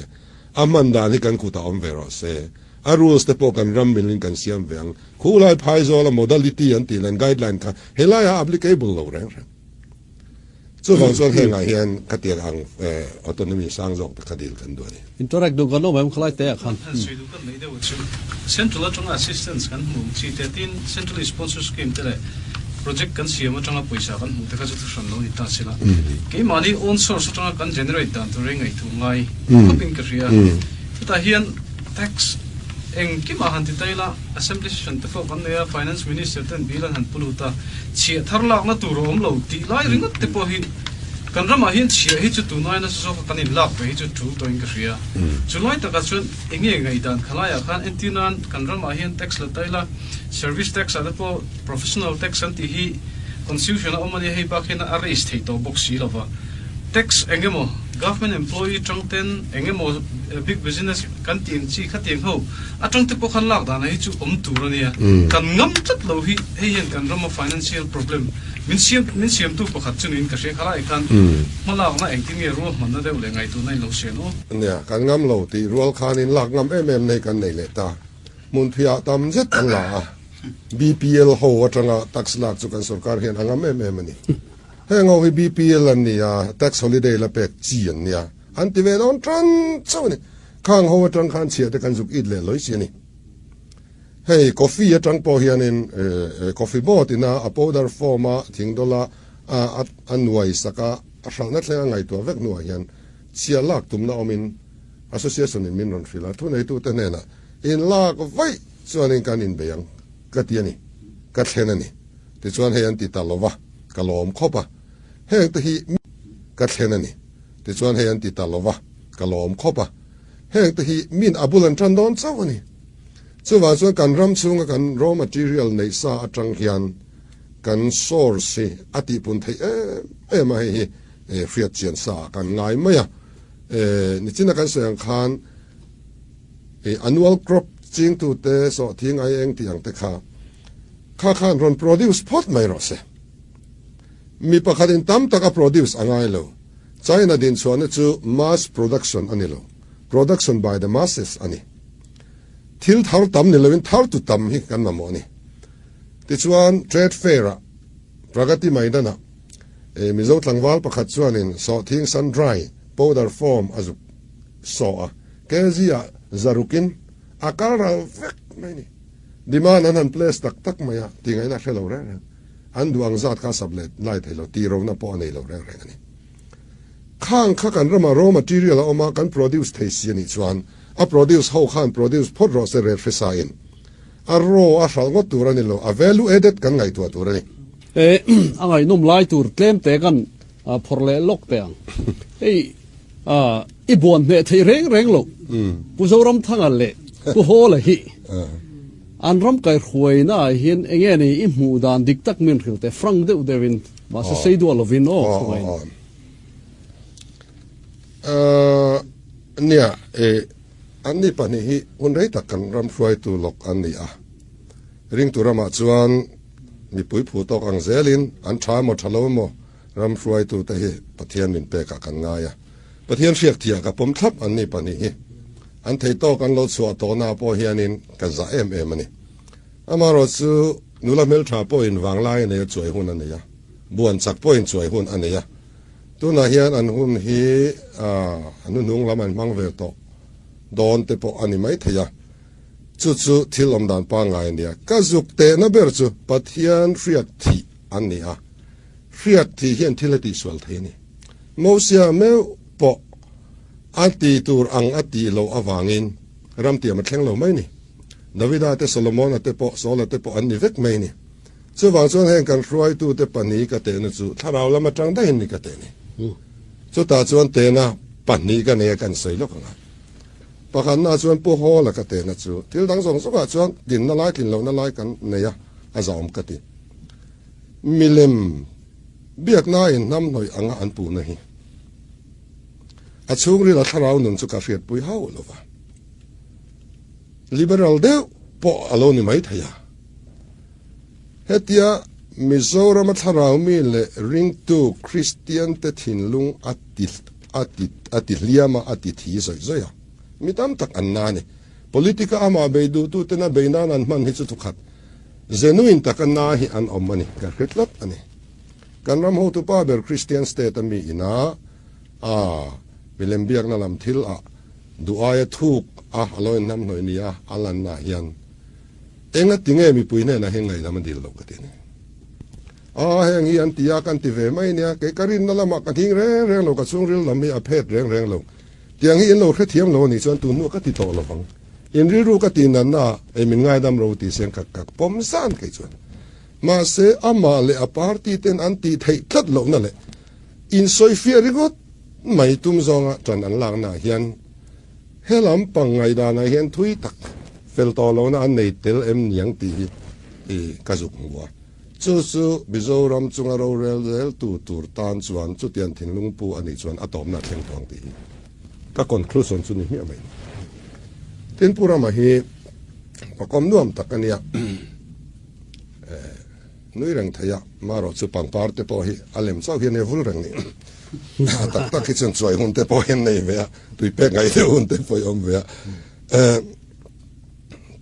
A hman dan hi kan kutah awm ve rawh se. A rules te pawh kan ram milin kan siam ve ang. Khulai phaizawla modality an tih nen guideline kha helaiah applicable lo reng reng. Chuvang chuan hengah hian khatiang ang autonomy sang zawk te kha dil kan duh a ni.
Interact duh kan awm em khalai te ah khan.
Sawi duh kan nei deuh a chu. Central atanga assistance kan hmuh ang chi te tin central sponsor scheme te leh project kan siam atanga pawisa kan hmuh te kha chu thuhran lo ni ta sela. Keimahni own source atanga kan generate dan tur hi ngaihtuah ngai khawpin ka hria. Chutah hian tax engkimah han ti ta ila assembly session te pawh kan nei a, finance minister ten bill an han pu lut a, chhiah thar lakna tur a awm lo tih lai ringawt te pawh hi kan ramah hian chhiah hi chu tunai nasa zawka kan inlak ve hi chu tul tawhin ka hria. Chulai takah chuan enge ngaihdan khalaiah khan entir nan kan ramah hian tax la ta ila service tax ah te pawh professional tax an tih hi constitution a awm a nia hei bak hian a raise thei tawh bawk si lova tax eng emaw government employee tang ten eng emaw big business kan tih ang chi khatiang ho atang te pawh khan lak dan hi chu awm tur a nia kan ngam tlat lo hi hei hian kan rama financial problem min siam min siamtu pakhat chu niin ka hria khalai khan hmalakna engtin nge ruahmanna deuh leh ngaihtuahna in lo sian aw.
Nia kan ngam lo tih rual khanin lak ngam em em nei kan nei leh ta. Hmunphiah tam zet an la a, BPL ho atanga tax lak chu kan sorkar hian a ngam em em a ni. Heng ho hi BPL an ni a, tax holiday la pek chi an nia, an ti ve dawn tan chauh a ni. Khang ho atang khan chhiah te kan zuk it leh lawi si a ni. Hei coffee atang pawh hianin coffee board ina a powder form a thing dawla a nuai sak a, a hralhna thleng a ngaihtuah vek hnuah hian chhiah lak tumna awmin Association in min rawn hrilh a, thuneitute hnenah in lak vaih chuanin kan inbei ang ka ti a ni, ka thlen a ni. Tichuan hei an ti ta lo va, ka lawm khawp a, heng te hi ka thlen a ni. Tichuan hei an ti ta lo va, ka lawm khawp a, heng te hi min a bul an tan dawn chauh a ni. Chuvang chuan kan ram chhunga kan raw material neih sa atang hian kan source hi a tihpun theih em em a, hei hi hriat chian sa ah kan ngai mai a. Nichina kan sawi ang khan annual crop chingtute sawhthing ai eng tih ang te kha kha khan rawn produce phawt mai rawh se. Mi pakhatin tam tak a produce a ngai lo. China dinchhuahna chu mass production a ni lo, production by the masses a ni. Thil thar tam ni loin thar tu tam hi kan mamawh a ni. Tichuan trade fair-ah Pragati Maidan-ah Mizo tlangval pakhat chuanin sawhthing sun dry powder form a zuk sawh a, kg-ah zarukin a kal ral vek mai ni. Demand an han place tak tak mai a, tih ngaihna hre lo reng reng. An duh ang zat kha sap leh lai thei lo, tih rona pawh a nei lo reng reng a ni. Khang kha kan ramah raw material a awm a, kan produce thei si a nih chuan a produce ho khan produce phawt rawh se rel hresa in. A raw a hralh ngawt tur a ni lo, a value added kan ngaihtuah tur a ni.
E, a ngaihnawm lai tur tlem te kan phawrh leh lawk teh ang. Hei, i buan hneh theih reng reng lo. Pu Zoramthanga leh Pu Hawla hi an ram kaihruaina ah hian enge ni i hmuh dan dik tak min hrilh teh frank deuh deuhin, mahse sei duah lovin aw khawngaihin.
Nia, e. Anni pahnih hi hun rei tak kan ram hruaitu lawk an ni a, ringtu ramah chuan mipui phu tawk ang zelin an tha emaw tha lo emaw ram hruaitute hi Pathian min pekah kan ngai a, Pathian hriak thiah ka pawm thlap anni pahnih hi an thei tawk an lo chhuah tawhna pawh hianin ka zah em em a ni. Amaherawh chu nula hmeltha pawhin vanglai a nei a chuai hun a nei a, buan chak pawhin chuai hun a nei a, Tunah hian an hun hi a hnuhnung lam an hmang ve tawh dawn te pawh a ni mai thei a, chu chu thil awm dan pangngai a nia. Ka zuk tehna ber chu Pathian hriat thih an ni a, hriat thih hian thil a tihsual thei a ni. Mosia meuh pawh a ti tur ang a tih loh avangin ramtiam a thleng lo mai a ni. Davida te Solomona te pawh Saula te pawh an ni vek mai a ni. Chuvang chuan heng kan hruaitute pahnih ka tehna chu thlarau lam atang daihin ni ka teh ni. Chutah chuan tehna pahnih ka nei a kan sawi lawk ang a. Pakhatna chuan Pu Hawla ka tehna chu thil dang zawng zawngah chuan dinna lai tlin lohna lai kan nei a, a zahawm ka ti. Milem biaknain hnamhnawih anga an puhna hi a chhungrila thlarau nun chu ka hriatpui hauh lo va. Liberal deuh pawh a lo ni maithei a. Hetia Mizorama thlarau mi leh ringtu Kristiante thinlung a ti a ti a ti hliam a, a ti thi zawih zawih a. Mi tam tak an na a ni. Politica amah bei duhtuten a bei nan an hman hi chu thukhat genuine taka na hi an awm a ni. Ka hre tlat a ni. Kan ram hotupa ber Kristian state a mi ina a milem biakna lam thil ah duh aia thuk a a lo inhnamhnawih nia a lanna hian Enga ti nge mipui hnenah hian ngaihdam a dil loh ka ti a ni. A, heng hi an ti a, kan ti ve mai nia, kei ka rinna lamah ka nghing reng reng lo, ka chhungril lam hi a phet reng reng lo. Tiang hi in lo hrethiam lo a nih chuan tun hnuah ka ti tawh lo vang. In rilru ka tih natna ah ei min ngaidam ro tih sian ka ka pawm zan kei chuan. Mahse, amah leh a party ten an tih theih tlat lohna leh insawifiah ringawt mai tum zawnga ṭan an lakna ah hian He lampang ngaihdanah hian thui tak fel tawh lohna an nei tel em niang tih hi ka zuk hmu a. Chu chu Mizoram chunga rorel zeltu tur tan chuan chutiang thinlung pu a nih chuan a tawpna a thleng tawh ang tih hi ka conclusion chu ni hmiah mai. Tin, Pu Rama hi pakawm nuam tak a nia. Nui reng thei a, marawh chu pangpar te pawh hi a lem chauh hian e vul reng ni. A tak tak hi chuan chuai hun te pawh hian nei ve a, tui pek ngaih deuh hun te pawh hi awm ve a.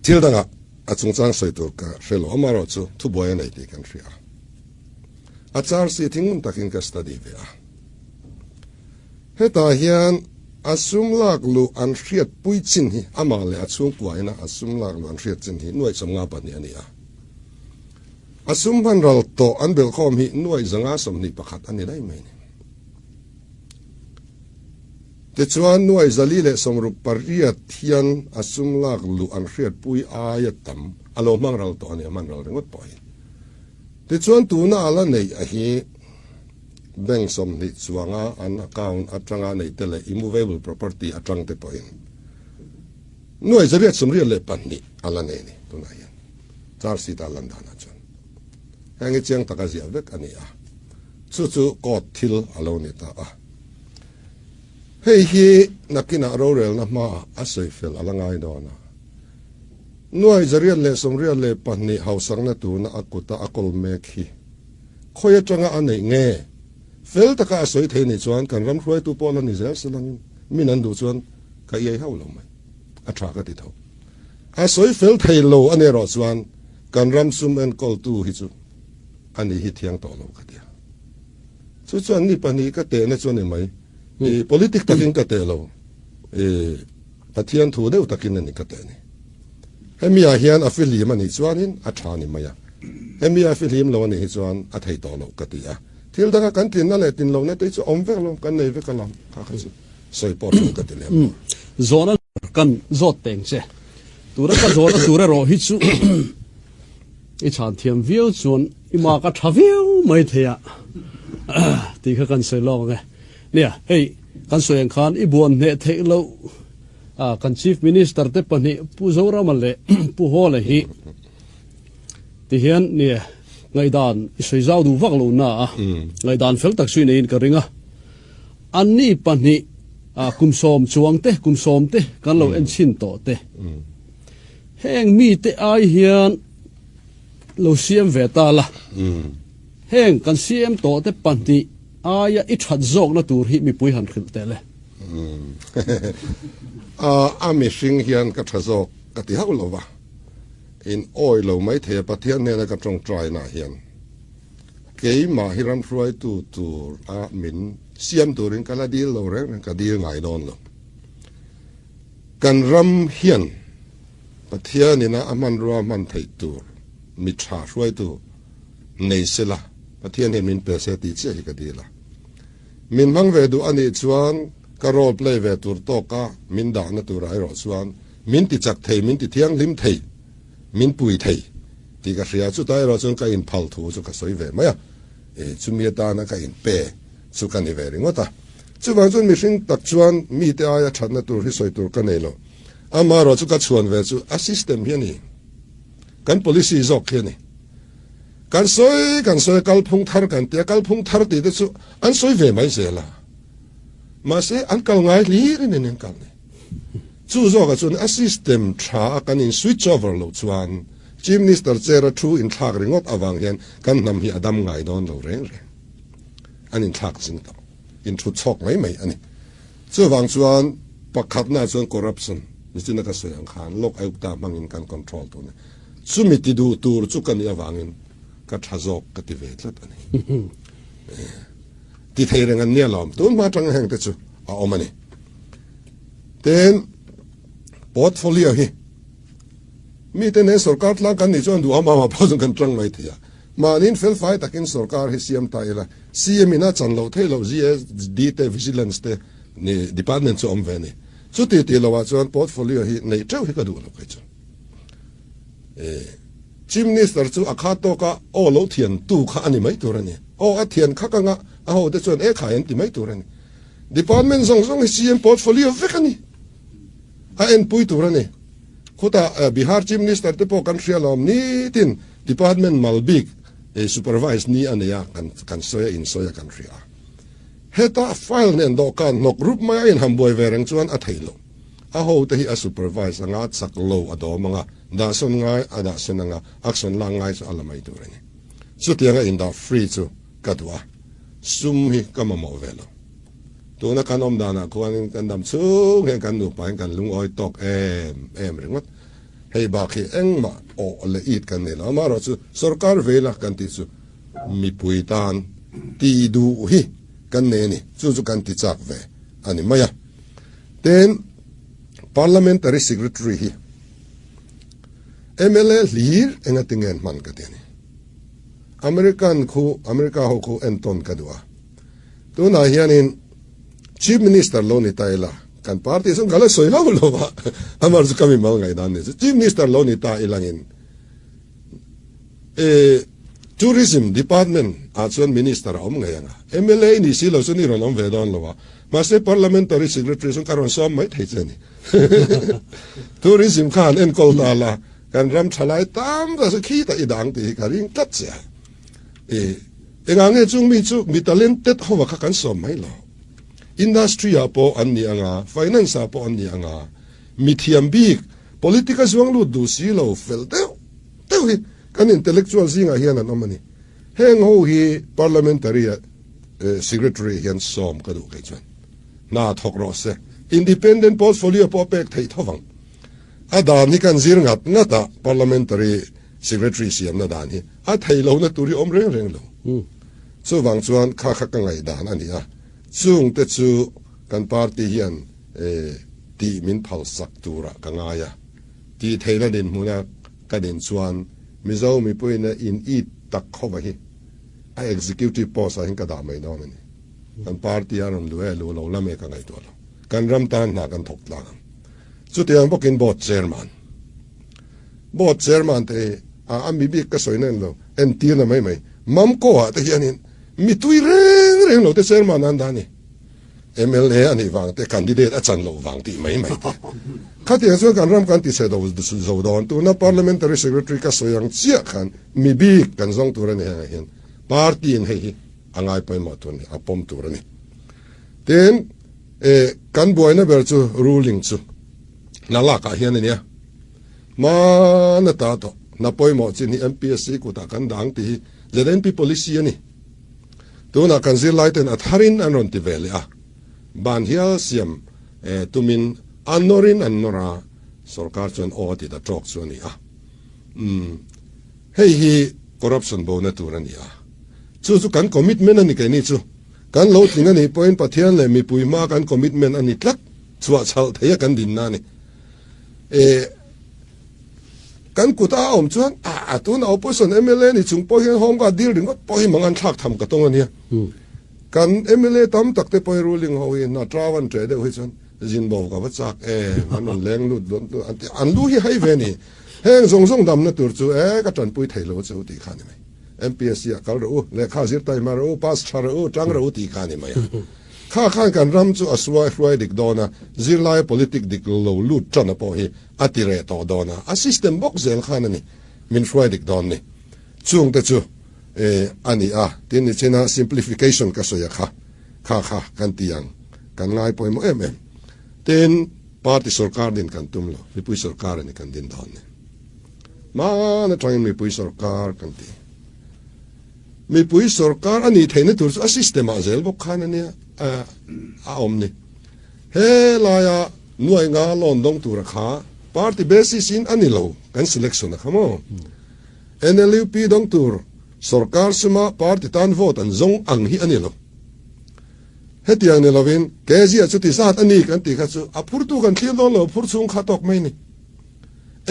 Thil dangah a chungchang sawi tur ka hre lo, amaherawhchu thubuai a nei tih kan hria a. A charge hi thingun takin ka study ve a. Hetah hian a sum lak luh an hriat pui chin hi, amah leh a chhungkua ina a sum lak luh an hriat chin hi nuaih 52 a ni a. A sum hman ral tawh an belhkhawm hi nuaih 121 a ni daih mai a ni. Tichuan, nuaih 468 hian a sum lak luh an hriat pui aia tam a lo hmang ral tawh a ni, a hman ral ringawt pawh hi. Tichuan, tuna a la neih a hi bank 20 chuanga an account atanga neih te leh immovable property atang te pawhin nuaih 892 a la nei a ni tunah hian charge sheet a lan danah chuan. Heng hi chiang taka ziah vek a ni a, chu chu court thil a lo ni ta a. Hei hi nakinah rorelna hmaah a sawi fel a la ngai dawn a. Nuai 882 hausakna tuna a kuta a kawl mek hi khawi atanga a neih nge? Fel taka a sawi thei nih chuan kan ram hruaitu pawh la ni zel se langin min an duh chuan ka iai hauh lo mai. A tha ka ti tho. A sawi fel thei lo a ni erawh chuan kan ram sum enkawltu hi chu a ni hi thiang tawh lo ka ti a. Chu chuan ni pahnih ka tehna chu a ni mai. I politic takin ka teh lo. I Pathian thu deuh takin a ni ka teh ni. Hemi ah hian a fihlim a nih chuanin a tha ni mai a. Hemi a fihlim lo a nih hi chuan a thei tawh lo ka ti a. Thil danga kan tlinna leh tlin lohna te hi chu awm vek lo, kan nei vek alawm kha kha chu sawi pawh ṭul ka ti lem lo.
Zawhna kan zawt teng che. Tura ka zawhna tur erawh hi chu i chhan thiam viau chuan i mak a tha viau mai thei a tih kha kan sawi lawk ang e. Nia, hei kan sawi ang khan i buan hneh theih loh kan Chief Minister te pahnih Pu Zorama leh Pu Hawla hi tihian nia ngaihdan i sawi zau duh vak lo na a, ngaihdan fel tak chu i neiin ka ring a. Anni pahnih kum sawm chuang te, kum sawm te kan lo en chhin tawh te. Heng mite ai hian lo siam ve ta la. Heng kan siam tawh te pahnih aia i that zawkna tur hi mipui han hrilh teh le.
A mihring hian ka tha zawk ka ti hauh lo va, in awi lo mai thei a, Pathian hnena ka tawngtaina hian keimah hi ram hruaitu tur a min siam turin ka la dil lo reng reng, ka dil ngai dawn lo. Kan ram hian Pathianina a hmanrua hman theih tur mi tha hruaitu nei se la, Pathian hian min pe se tih chiah hi ka dil a. Min hmang ve duh a nih chuan ka role play ve tur tawka min dahna turah erawh chuan min ti chak thei, min ti thianghlim thei, min pui thei tih ka hria. Chutah erawh chuan ka inphal thu chu ka sawi ve mai a, chumi atana ka inpe chu ka ni ve ringawt a. Chuvang chuan mihring tak chuan mite aia thatna tur hi sawi tur ka nei lo. Amaherawh chu ka chhuan ve chu a system hi a ni. Kan policy zawk hi a ni. Kan sawi kan sawi kalphung thar kan ti a, kalphung thar tih te chu an sawi ve mai zel a. Mahse an kal ngai hlir in an kal ni. Chu zawkah chuan a system tha a kan in switch over loh chuan Chief Minister chair a thu inthlak ringawt avang hian kan hnam hi a dam ngai dawn lo reng reng. An inthlak zing tawh. Inthut chhawk mai mai a ni. Chuvang chuan pakhatnaah chuan corruption nichina ka sawi ang khan Lok Ayukta hmangin kan control tur a ni. Chumi ti duh tur chu ka nih avangin ka tha zawk ka ti ve tlat a ni. Ti thei reng an nia lawm. Tun hma atanga heng te chu a awm a ni. Tin, portfolio hi mite nen sorkar tlang kan nih chuan duham ama pawh chuan kan tang mai thei a. Mahniin felfai takin sorkar hi siam ta ila, CM in a chan loh theih loh GSD te Vigilance te ni department chu awm ve a ni. Chuti tih loh ah chuan portfolio hi neih teuh hi ka duh lo kei chu. Chief Minister chu a kha tawk a aw lo thian tu kha a ni mai tur a ni. Aw a thian khak anga a ho te chuan e khai an ti mai tur a ni. Department zawng zawng hi CM portfolio vek a ni. A enpui tur a ni. Khutah Bihar Chief Minister te pawh kan hria lawm nitin Department mal bik supervise ni a nei a, kan sawi a insawi a kan hria a. Heta file nen dawhkan hnawk rup mai a inham buai ve reng chuan a thei lo. A ho te hi a supervise anga chak lo a dawm anga, dahsawn ngai a dahsawn anga, action lak ngai chu a la mai tur a ni. Chutianga indah free chu ka duh a, sum hi ka mamawh ve lo. Tuna kan awm danah khuanin kan dam chhung hian kan nupain kan lungawi tawk em em ringawt. Hei bak hi engmah awh leh it kan nei lo. Amaherawhchu sorkar veila kan tih chu mipui tan ti duh hi kan nei a ni. Chu chu kan ti chak ve a ni mai a. Tin, Parliamentary Secretary hi mla hlir enga tinge an hman ka ti a ni. American khu, America ho khu entawn ka duh a. Tunah hianin Chief Minister lo ni ta ila, kan party chuan ka la sawi lo lo va, amar chu ka mi mal ngaihdan ni chu. Chief Minister lo ni ta ilangin e Tourism Department ah chuan Minister a awm ngei ang a, mla i nih si lo chuan i rawn awm ve dawn lo a, mahse Parliamentary Secretary chuan ka rawn sawm mai thei che a ni. Tourism kha han enkawl ta la, kan ram thalai tam tak chu khitah i dang tih hi ka ring tlat che a. E. Engah nge chung mi chu mi talented hova kha kan sawm mai lo? Industry ah pawh an ni anga, finance ah pawh an ni anga, mi thiam bik, politic a zuang lut duh si lo fel deuh deuh hi kan intellectual zingah hian an awm a ni. Heng ho hi parliamentary secretary hian sawm ka duh kei chuan hna thawk rawh se. Independent portfolio pawh a pek theih tho vang. A dan hi kan zir ngat ngat a, parliamentary Secretary siamna dan hi a thei lohna tur hi awm reng reng lo. Chuvang chuan kha kha ka ngaihdan a ni a, chungte chu kan party hian tih min phalsak turah ka ngai a, tih theihna dinhmuna ka din chuan Mizo mipuiina in it tak khawva hi a executive post ah hian ka dah mai dawn a ni. Kan party a rawn luh e luh lo lam e ka ngaihtuah lo. Kan ram tan hna kan thawk tlang ang. Chutiang bawkin board chairman. Board chairman te hi a mi bik ka sawi na en lo, entir na mai mai. Mamko ah te hianin mi tui reng reng lo te chairman an dah a ni. Mla a nih vang te, candidate a chan loh vang tih mai mai te. Khatiang chuan kan ram kan ti chhe zo dawn. Tuna parliamentary secretary ka sawi ang chiah khan mi bik kan zawng tur a ni hengah hian party in hei hi a ngai pawimawh tur a ni, a pawm tur a ni. Tin, kan buaina ber chu ruling chu hna lakah hian a nia. Hmana ta tawh hna pawimawh chin hi MPSC kutah kan dang tih hi ZNP policy a ni. Tunah kan zirlai ten a tharin an rawn ti ve leh a, ban hial siam tumin a nawrin an nawr a, sorkar chuan aw a ti ta tawk chu a ni a. Umm hei hi corruption bona tur a ni a, chu chu kan commitment a ni keini chu. Kan lo tling a nih pawhin Pathian leh mipui hmaa kan commitment a ni tlat, chhuah chhalh theia kan dinna a ni. E kan kut a awm chuan a tuna opposition mla ni chung pawh hian home guard dil ringawt pawh hi mangan thlak tham ka tawng a nia. Kan mla tam tak te pawh hi ruling ho hi hna trau an ṭeh deuh hi chuan zin bo ka va chak em an rawn leng lut dawn an ti an lu hi hei ve ni. Heng zawng zawng damna tur chu e ka ṭanpui thei lo che u tih kha a ni mai. MPSC ah kal rawh u, lehkha zir taima rawh u, pass ṭha rawh u, ṭang rawh u tih kha a ni mai a. Kha khan kan ram chu a suai hruai dik dawn a, zirlaia politic dik lo lut ṭana pawh hi a ti reh tawh dawn a, a system bawk zel khan a ni min hruai dik dawn ni. Chungte chu a ni a, tin nichina simplification ka sawi a kha, kha kha kan ti ang, kan ngai pawimawh em em. Tin, party sorkar din kan tum lo, mipui sorkar a ni kan din dawn ni. Hmaan atangin mipui sorkar kan ti. Mipui sorkar a nih theihna tur chu a system ah zel bawk khan a nia a awm ni. He laia nuai nga loan dawng tura kha party basis in a ni lo kan selection a kha maw. NLUP dawng tur sorkar suma party tan vote an zawng ang hi a ni lo. Hetiang ni lovin KZ ah chuti zat a ni kan tih kha chu a phurtu kan thlir dawn lo phur chhung kha tawk mai ni.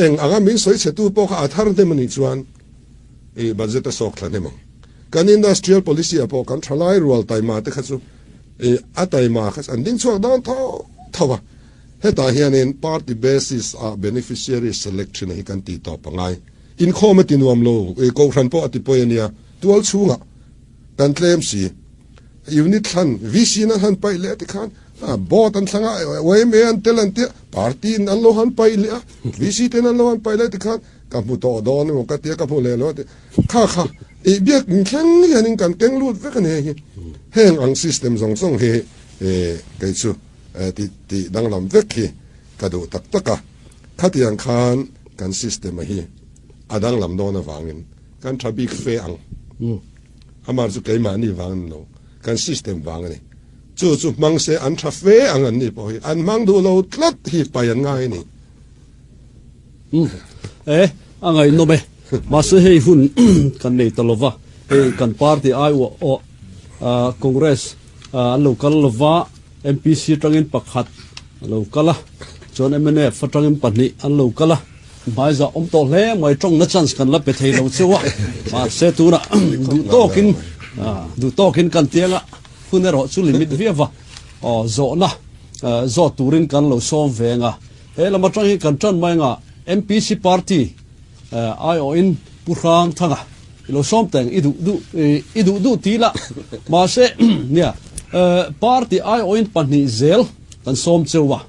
Eng anga min sawi chhetu pawh kha a thar hnem a nih chuan i budget a sawk thla hnem ang. Kan industrial policy ah pawh kan thalai rual taima te kha chu i a taima kha an ding chhuak dawn tho tho a. Hetah hianin party basis ah beneficiary selection hi kan tih tawp a ngai. Inkhawm a ti nuam lo, i kohhran pawh a ti pawi a nia, tual chhungah kan tlem si. Unit thlan, VC in an han paih leh a ti khan board an thlang a, yma an tel an tia, party in an lo han paih leh a, VC ten an lo han paih leh a ti khan Ka hmu tawh dawn emaw ka tia ka hmu leh lo a ti. Kha kha i biak thleng hianin kan keng lut vek a ni hei hi. Heng ang system zawng zawng hi kei chu ti ti danglam vek hi ka duh tak tak a. Khatiang khan kan system a hi a danglam dawn avangin kan tha bik fe ang. Amah chu keimahni vang a ni lo, kan system vang a ni. Chu chu hmang se an tha fe ang an ni pawh hi an hmang duh lo tlat hi pai an ngai a ni.
E, a ngaihnawm e. Mahse hei hun kan nei ta lova, hei kan party aiawh awh Congress an lo kal lova, MPC atangin pakhat a lo kal a, chuan mnf atangin pahnih an lo kal a, hmaizah awm tawh hle mai tawngna chance kan la pe thei lo cheu a, mahse tunah duh tawkin duh tawkin kan tiang a, hun erawh chu limit viau a, aw zawhna zawt turin kan lo sawm ve ang a, he lam atang hi kan tan mai ang a, MPC party aiawhin Pu Hrangthanga i lo sawm teng i duh duh i duh duh ti la mahse nia party aiawhin pahnih zel kan sawm cheu a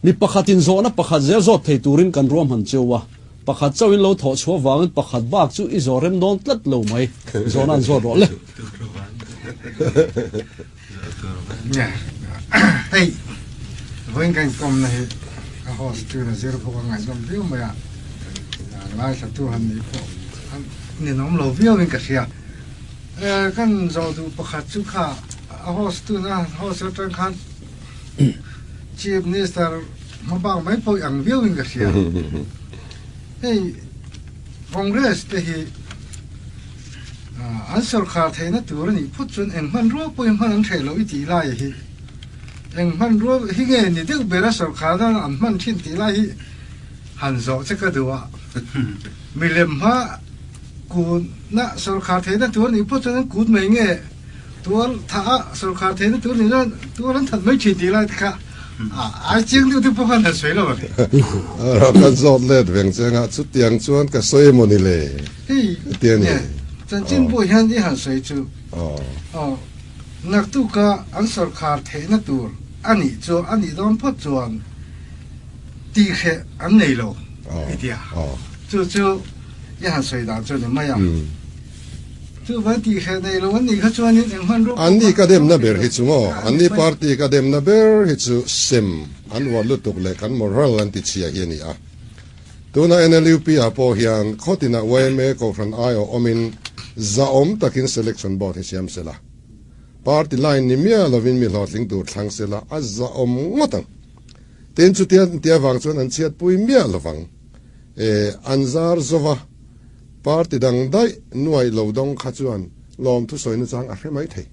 mi pakhatin zawhna pakhat zel zawt thei turin kan ruahman cheu a pakhat chauhin lo thawh chhuah vangin pakhat bak chu i zawh rem dawn tlat lo mai zawhna an zawt rawh le.
Hei vawiin ka inkawmna hi a host tu na zir bawk a ngaihnawm viau mai a, ngaithla tu han nih pawh a ninawm lo viau in ka hria. Kan zawh duh pakhat chu kha a host tu na host atang khan Chief Minister hmabak mai pawh i ang viau in ka hria. Hei Congress te hi An sawrkhar theihna tur a nih phut chuan eng hmanrua pawhin hman an hreh loh i tih lai hi eng hmanrua hi nge ni deuh bera sawrkhar nan an hman thin tih lai hi han zawh che ka duh a. Milem hma kutna sawrkhar theihna tur a nih phut chuan an kut mai nge tual thah a sawrkhar theihna tur nih chuan tual an that mai thin tih lai te kha ai chiang deuh te pawh khan han sawi lo a ni.
Ka zawt let veng che anga chutiang chuan ka sawi emaw ni le?
Hei
Tiani.
Chanchin pawh hian i han sawi chu aw naktuka an sawrkhar theihna tur a nih chu a nih dawn phawt chuan tihhreh an nei lo i tia. Chu chu i han sawi dan chu a ni mai a. Chuvang tihhreh nei lo an nih kha chuanin eng hmanrua pawh
Anni ka demna ber hi chu maw? Anni party ka demna ber hi chu sem an uar lutuk leh kan moral an tichhia hi a ni a. Tuna NLUP ah pawh hian khawtinah yma Kohhran aiawh awmin zahawm takin selection board hi siam sela. Party line ni miah lovin mi hlawhtling tur thlang sela a zahawm ngawt ang. Tin chutia tia vang chuan an chhiatpui miah lovang. E, an zar zova party dang daih nuaih lo dawng kha chuan lawm thusawi nachang a hre mai thei.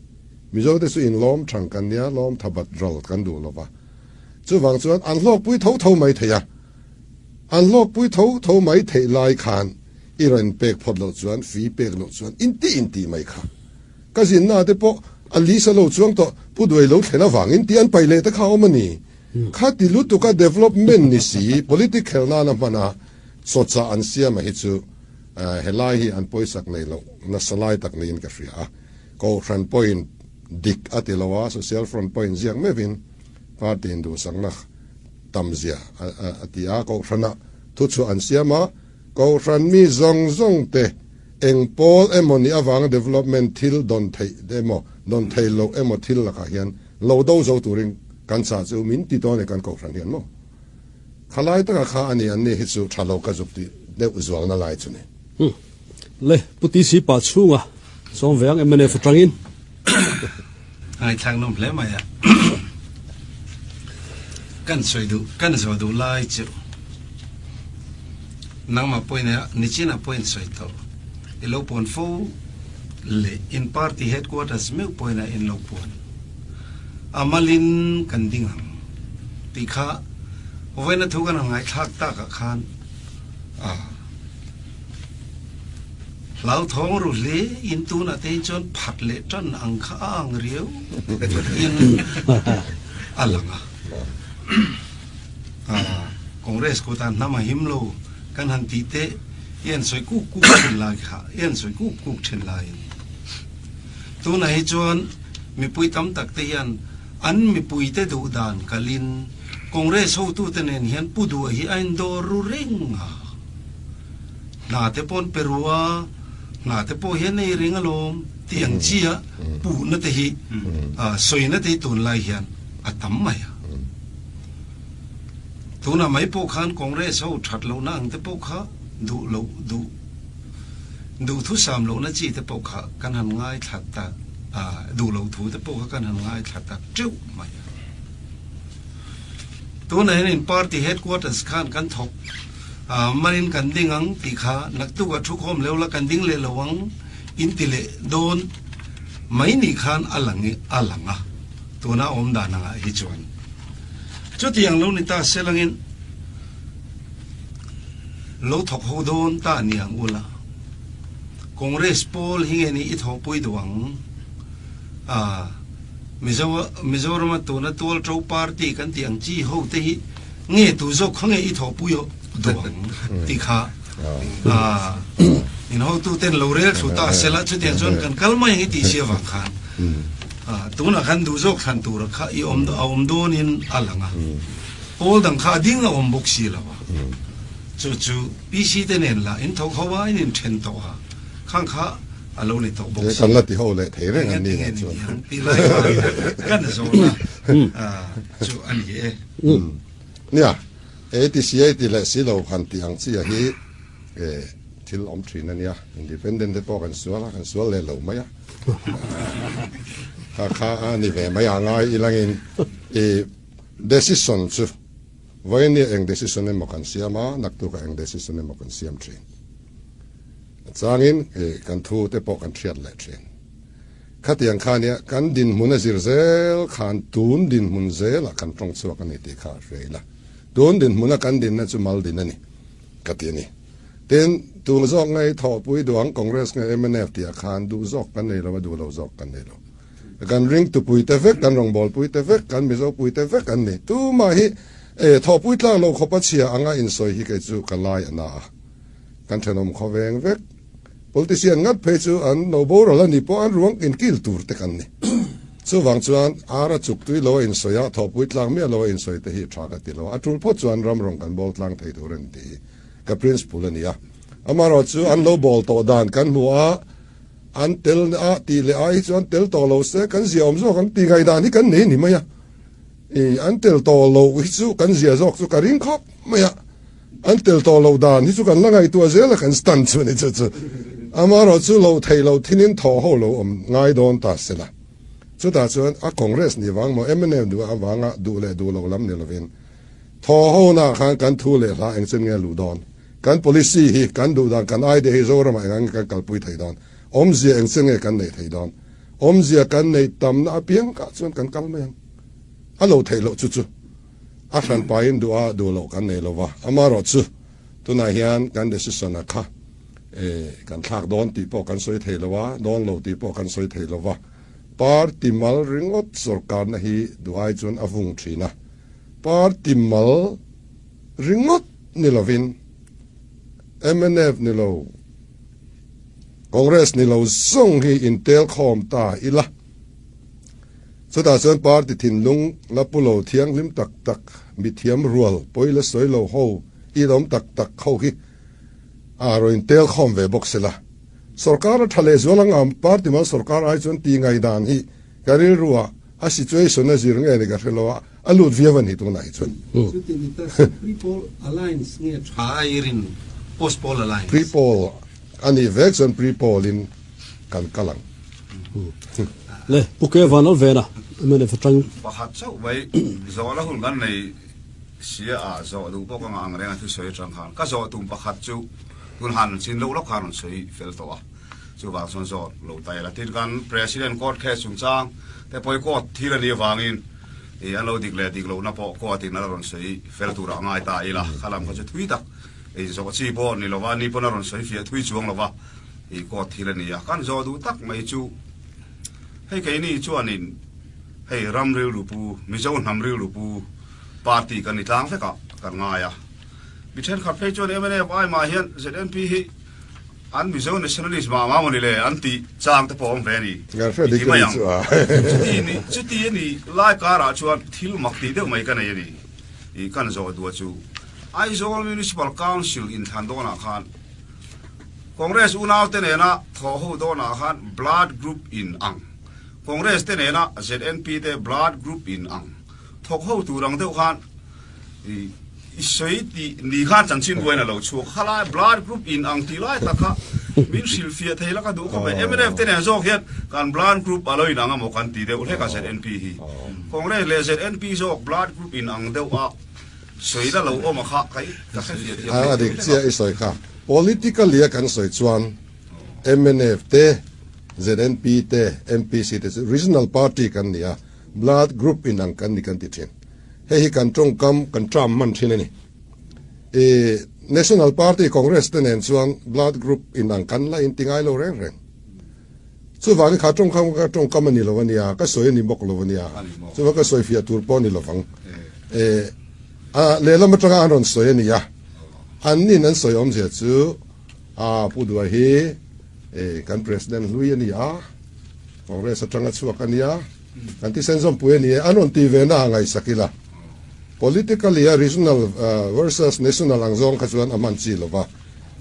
Mizo te chu inlawm thang kan nia, lawm thabat ral kan duh lova. Chuvang chuan an hlawkpui tho tho mai thei a. An hlawkpui tho tho mai theih lai khan i rawn pek phawt loh chuan fee pek loh chuan inti inti mai kha. Ka zinna te pawh a lisa lo chuang tawh Pu Duai lo thlen avangin tih an paih leh te kha a awm a ni. Kha ti lutuka development ni si politic khel nana hmana chawchah an siam a hi chu helai hi an pawisak nei loh nasa lai tak niin ka hria a. Kohhran pawhin dik a ti lo a, Social Front pawhin ziak meuhin party in duhsakna tam zia a ti a, Kohhranah thuchhuah an siam a, Kohhran mi zawng zawng te eng pawl emaw nih avanga development thil dawn theih emaw dawn thei loh emaw thil lakah hian lo do zo turin kan chah chu min ti dawn e kan Kohhran hian maw? Khalai taka kha a ni an ni hi chu tha lo ka zuk tih deuh zualna lai chu ni.
Le Pu TC pa chhunga sawm ve ang mnf atangin.
Ngaihthlak nawm hle mai a. Kan sawi duh, kan zawh duh lai chu nangmah pawhin a nichinah pawhin sawi tawh. I lo puan fo leh in party headquarters meuh pawhin a in lo puan. A malin kan ding ang tih kha vawiina thu kan han ngaihthlak takah khan a. Hlauthawng ru hle in tunah te hi chuan phat leh tan ang kha a ang riau in a lang a. Congress ko tan hnam a him lo kan han tih te i an sawi kuk kuk thin lai kha i an sawi kuk kuk thin laiin tunah hi chuan mipui tam tak te hian an mipui te duh dan kalin Congress hotute nen hian Pu Duha hi a indawr ru reng a. Hna te pawn pe ru a, hna te pawh hian ei reng alawm tih ang chi a puhna te hi sawina te hi tunlai hian a tam mai a. Tunah mai pawh khan Congress ho that lohna ang te pawh kha duh loh duh duhthusam lohna chi te pawh kha kan han ngaithla ta duh loh thu te pawh kha kan han ngaithla ta teuh mai a. Tunah hian in party headquarters khan kan thawk.
Manin kan ding ang tih kha naktuk a thukhawm leuh la kan ding leh lo ang in ti leh dawn mai nih khan a lang a lang a, tuna awm dan angah hi chuan chutiang lo ni ta se langin lo thawk ho dawn ta ni ang ula Congress pawl hi nge ni i thawhpui duh ang a Mizo Mizorama tuna tual to party kan tih ang chi ho te hi Nge tu zawk kha nge i thawhpui duh ang tih kha in hotu ten lo rel thlu ta sela chutiang chuan kan kal mai ang i tih si avang khan tunah khan duh zawk thlan tur kha i awm a awm dawnin a lang a, pawl dang kha a ding a awm bawk si lo a, chu chu PC te nen lah in thawk ho a in inthen tawh a, khang kha a lo ni tawh bawk si.
Kan la ti ho leh thei reng an ni lah chuan.
Tih lai khan kan zawhna chu a ni e.
Nia, ATCA ti leh si lo han tih ang chi a hi thil awm thin a nia. Independent te pawh kan sual a, kan sual leh lo mai a. Kha kha a ni ve mai a ngai ilangin i decision chu vawiin eng decision emaw kan siam a, naktuk ah eng decision emaw kan siam thin. A changin kan thu te pawh kan hriat leh thin. Khatiang kha nia, kan dinhmun a zir zel khan tun dinhmun zelah kan tawng chhuak a ni tih kha a hria ila. Tun dinhmuna kan dinna chu mal din a ni, ka ti a ni. Tin, tun zawk ngei thawhpui duang Congress nge mnf tihah khan duh zawk kan nei lo a, duh lo zawk kan nei lo. Kan ringtupui te vek, kan rawngbawlpui te vek, kan Mizopui te vek an ni. Tumah hi thawhpui tlak lo khawpa chhia anga insawi hi kei chu ka lai a na a. Kan thenawm khawveng vek. Politician ngat phei chu an lo boral a ni pawh an ruang inkil tur te kan ni. Chuvang chuan ar a chuk tui lo a insawi a, thawhpui tlang miah lo a insawi te hi tha ka ti lo. A tul phawt chuan ram rawng kan bawl tlang thei tur a ni tih hi ka principle a ni a. Amaherawh chu an lo bawl tawh dan kan hmu a, an tel a tih leh ai hi chuan tel tawh lo se kan zia awm zawk ang tih ngaihdan hi kan nei ni mai a. I an tel tawh loh hi chu kan zia zawk chu ka ring khawp mai a. An tel tawh loh dan hi chu kan la ngaihtuah zel a, kan stand chu a ni chu chu. Amaherawh chu loh theih loh thilin thawh ho lo awm ngai dawn ta se la. Chutah chuan a Congress nih vang maw mnf duh avanga duh leh duh loh lam ni lovin thawh ho naah khan kan thu leh hla engchen nge luh dawn? Kan policy hi kan duh dan kan idea hi Zoramah eng ang nge kan kalpui thei dawn? Awmzia engchen nge kan neih thei dawn? Awmzia kan neih tamna apiang kah chuan kan kal mai ang. A lo theih loh chu chu. A hran pahin duh a duh loh kan nei lo va, amaherawh chu tunah hian kan decision a kha kan thlak dawn tih pawh kan sawi thei lo a, dawn lo tih pawh kan sawi thei lo va. Party mal ringawt sorkarna hi duh ai chuan a vung thin a, party mal ringawt ni lovin mnf ni lo, Congress ni lo zawng hi intel khawm ta ila. Chutah chuan party thinlung la pu lo thianghlim tak tak, mithiam rual pawi la sawi lo ho inawm tak tak ho hi a rawn tel khawm ve bawk sela. Sorkar a tha leh zual anga party mal sorkar ai chuan tih ngaihdan hi ka rilru ah a situation a zir nge ni ka hre lo a, a lut viau a ni tunah hi chuan.
Chuti ni ta se pre-poll alliance nge tha a i rin post-poll alliance?
Pre-poll a nih vek chuan pre-poll in kan kal ang.
Le, Pu Ke van al ven a, mnf atang.
Pakhat chauh mai, zawhna hun kan nei sia a, zawh duh pawh ka ngah ang reng a thusawi atang khan. Ka zawh tum pakhat chu tun han chin loh lawk khan rawn sawi fel tawh a, chuvang chuan zawh lo ta ila. Tin, kan President court case chungchang te pawh hi court thil a nih avangin ih an lo dik leh dik lohna pawh court in a la rawn sawi fel turah a ngai ta ila. Kha lam kha chu thui tak ih zawh chi pawh ni lova, ni pawn a rawn sawi fiah thui chuang lova. I court thil a ni a, kan zawh duh tak mai chu hei keini chuanin hei ram rilru pu, Mizo hnam rilru pu party kan ni tlang vek a kan ngai a. Mi thenkhat phei chuan mnf ai mah hian ZNP hi an Mizo nationalist mah mah mawni le an tih chang te pawh a awm ve a ni. I ti mai ang. Chuti ni, chuti a ni lai karah chuan thil mak tih deuh mai ka nei a ni. I kan zawh duh a chu Aizawl Municipal Council inthlan dawnah khan Congress unaute nena thawh ho dawnah khan blood group in ang, Congress te nena ZNP te blood group in ang thawk ho tur ang deuh khan i sawi tih ni khan chanchin buain a lo chhuak. Khalai blood group in ang tih lai tak kha min hrilhfiah thei la ka duh khawp mai. Mnf te nen zawk hian kan blood group a lo in ang emaw kan ti deuh hlek a ZNP hi. Congress leh ZNP zawk blood group in ang deuh a. Sawi la lo awm a kha kai ka hre fiah thiam
A dik chiah i sawi kha. Politically a kan sawi chuan mnf te, ZNP te, MPC te chu regional party kan ni a, blood group inang kan ni kan ti thin. Hei hi kan tawngkam kan term hman thin a ni. I National Party Congress te nen chuan blood group inang kan la inti ngai lo reng reng. Chuvangin kha tawngkam kha tawngkam a ni lo a nia, ka sawi a ni bawk lo a nia. Chuvang ka sawi fiah tur pawh a ni lovang. Eh, a lehlam atanga an rawn sawi a nia. An nin an sawi awmzia chu a Pu Duai hi eh kan President hlui a ni a, Congress atanga chhuak a nia, kan thisen zawmpui a ni e, an rawn ti ve na a ngaihsak ila. Politically a regional versus national ang zawng kha chuan a hman chi lova.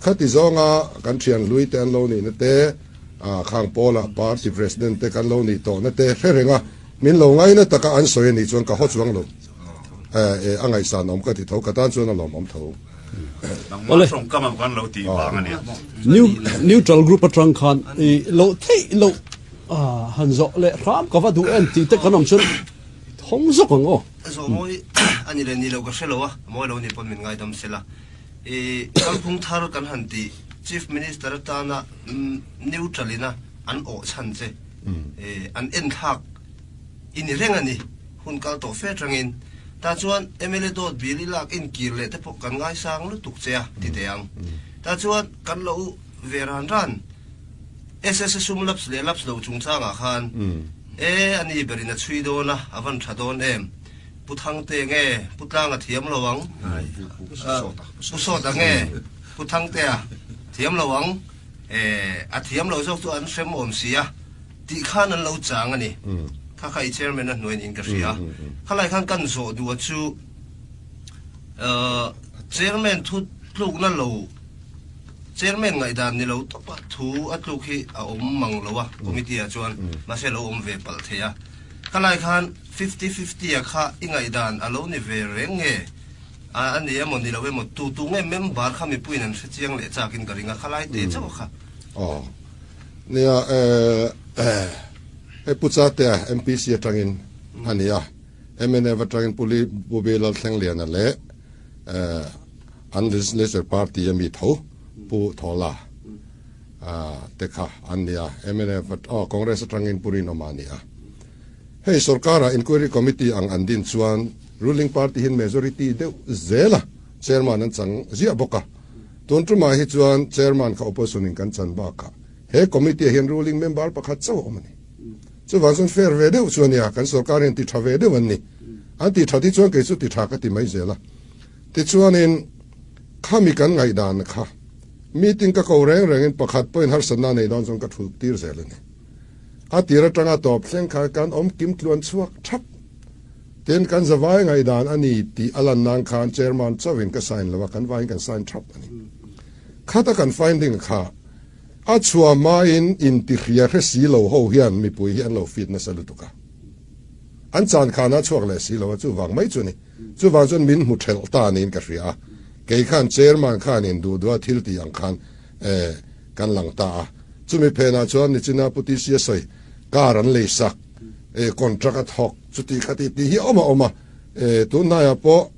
Khati zawnga kan thian hlui te an lo nihna te, khang pawla party president te kan lo nih tawhna te hre reng a, min lo ngaina taka an sawi a nih chuan ka haw chuang lo. A ngaihsan awm ka ti tho, ka tan chuan a lawmawm tho.
Nangmah tawngkam ang kan lo tih vang a nia.
Neutral group atang khan i lo theih loh han zawh leh hram ka va duh em tih te kan awm chuan thawng zawk ang aw.
Zawh mawi a ni leh ni lo ka hre lo a, mawi lo ni pawn min ngaidam sela. I kalphung thar kan han tih Chief Minister atana neutral ina an awh chhan che an enthlak i ni reng a ni. Hun kal tawh fe atangin tah chuan mla dawt bil i lak inkir leh te pawh kan ngaisang lutuk che a ti teh ang. Tah chuan kan lo ve ran ran SSA sum laps leh laps lo chungchangah khan e a ni berin a chhui dawn a, a van tha dawn em? Pu Thangte nge Pu Tlanga thiam lo ang? Pu Sawta nge Pu Thangtea thiam lo ang? A thiam lo zawk chu an hrem awm si a tih khan an lo chang a ni. Kha kha i chairman a hnuai niin ka hria. Khalai khan kan zawh duh a chu chairman thu tlukna lo chairman ngaihdan ni lo tawpa thu a tluk hi a awm mang lo a committee ah chuan mahse a lo awm ve palh thei a. Khalai khan Fifty fifty a kha i ngaihdan a lo ni ve reng nge? A ni emaw ni lo emaw tu tu nge member kha mipuiin an hre chiang leh chakin ka ring a, khalai te chauh a kha.
Aw. Nia eh hei Pu Chatea MPC atangin a ni a, mnf atangin Pu Li Pu Bi Lalthlengliana leh eh an Legislature Party a mi tho Pu Thawla te kha an ni a, mnf aw Congress atangin Pu Rinawma a ni a. Hei sorkara Inquiry Committee ang an din chuan ruling party hian majority deuh zela chairman an chang ziah bawk a. Tun tumah hi chuan chairman kha opposition in kan chan bakah he committee ah hian ruling member pakhat chauh a awm a ni. Chuvang chuan fair ve deuh chu a nia, kan sorkar hian ti tha ve deuh an ni. An ti that hi chuan kei chu ti tha ka ti mai zel a. Tichuanin khami kan ngaihdan kha meeting ka ko reng rengin pakhat pawhin harsatna a nei dawn chuan ka thulh tir zel a ni. A tir atanga tawp thleng kha kan awm kim tluan chhuak thap. Tin, kan zavai ngaihdan a ni tih a lan nan khan Chairman chauhin ka sign lo a, kan vaiin kan sign thap a ni. Khata kan finding kha a chhuah hmain intihria hre si lo ho hian mipui hi an lo feed nasa lutuk a. An chan khanah chhuak leh si lo a, chuvang mai chu a ni. Chuvang chuan min hmu thelh ta niin ka hria a. Kei khan Chairman khanin duh duha thil tih ang khan eh kan lang ta a. Chumi phenah chuan nichina Pu TC a sawi, car an lei sak, eh contract a thawk, chuti khati tih hi a awm a awm a. Eh tun hnaiah pawh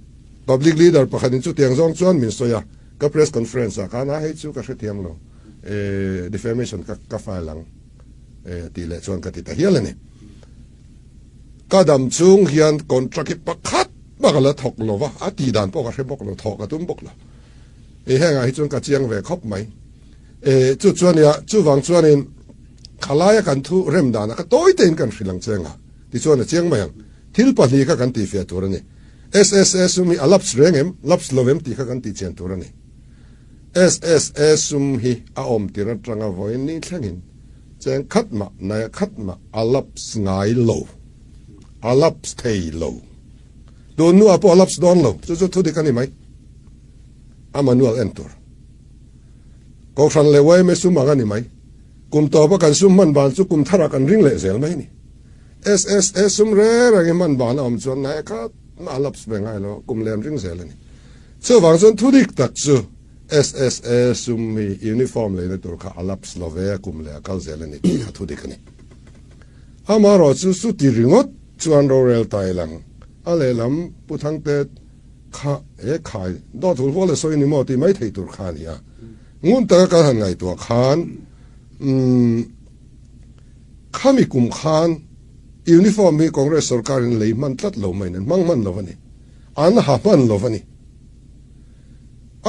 public leader pakhatin chutiang zawng chuan min sawi a, ka press conference ah khan a hei chu ka hrethiam lo, eh defamation ka ka file ang eh tih leh chuan ka ti ta hial a ni. Ka dam chung hian contract hi pakhat bak a la thawk lo va, a tih dan pawh ka hre bawk lo, thawh ka tum bawk lo. Eh hengah hi chuan ka chiang ve khawp mai. E, chu chuan nia, chuvang chuanin khalaia kan thu rem dana ka tawi tein kan hrilh ang che anga, tichuan a chiang mai ang. Thil pahnih kha kan tihfiah tur a ni. SSA sum hi a lapse reng em, lapse lo em tih kha kan tihchian tur a ni. SSA sum hi a awm tir atanga vawiin ni thlengin cheng khat mah, naia khat mah a lapse ngai lo, a lapse thei lo. Tun hnuah pawh a lapse dawn lo, chu chu thudik a ni mai. A manual en tur. Kohhran leh yma sum ang a ni mai. Kum tawpa kan sum hman ban chu kum tharah kan ring leh zel mai a ni. SSA sum reng reng hi hman ban a awm chuan nai khat mah a lapse ve ngai lo a, kum leh an ring zel a ni. Chuvang chuan thu dik tak chu SSA sum hi uniform leina tur kha a lapse lo ve a, kum leh a kal zel a ni tih kha thu dik a ni. Amaherawhchu chuti ringawt chuan rorel tai lang a lehlam Pu Thangte. Kha he khai dawt hul hual a sawi ni maw tih mai thei tur kha a ni a. Ngun taka kan han ngaihtuah khan umm khami kum khan uniform hi Congress sorkarin lei hman tlat lo mai nen hmang hman lo a ni. An ha hman lo a ni.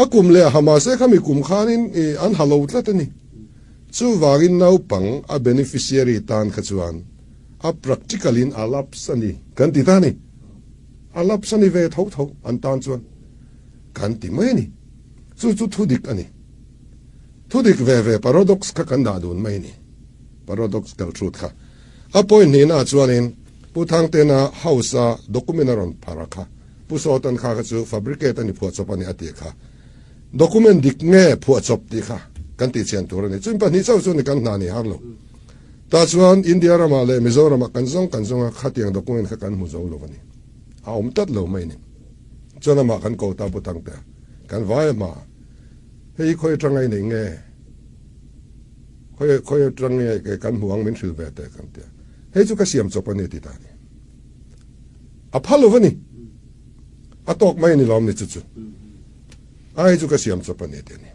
A kum leh a ha mahse khami kum khanin an ha lo tlat a ni. Chuvangin naupang a beneficiary tan kha chuan a practical in a lapse a ni kan ti ta a ni. A lapse a ni ve tho tho an tan chuan kan ti mai a ni. Chu chu thudik a ni. Thudik ve ve paradox kha kan dah dun mai a ni. Paradoxical truth kha. A point hnihnaah chuanin Pu Thangtena house a document a rawn phar a kha. Pu Sawtan kha kha chu fabricate a ni phuahchawp a ni a tih kha. Document dik nge phuahchawp tih kha kan tih chian tur a ni. Chumi pahnih chauh chu ni kan hna ni har lo. Tah chuan India ramah leh Mizoramah kan zawng kan zawng a, khatiang document kha kan hmu zo lo a ni. A awm tlat lo mai a ni. Chuan amah kan ko ta Pu Thangtea kan vai a hma. Hei hi khawi atanga i neih nge? Khawi khawi atang nge kan hmu ang min hrilh ve teh kan ti a. Hei chu ka siam chawp a ni ti ta a ni. A phal lo va ni. A tawk mai a ni lawm ni chu chu. A hei chu ka siam chawp a ni ti a ni.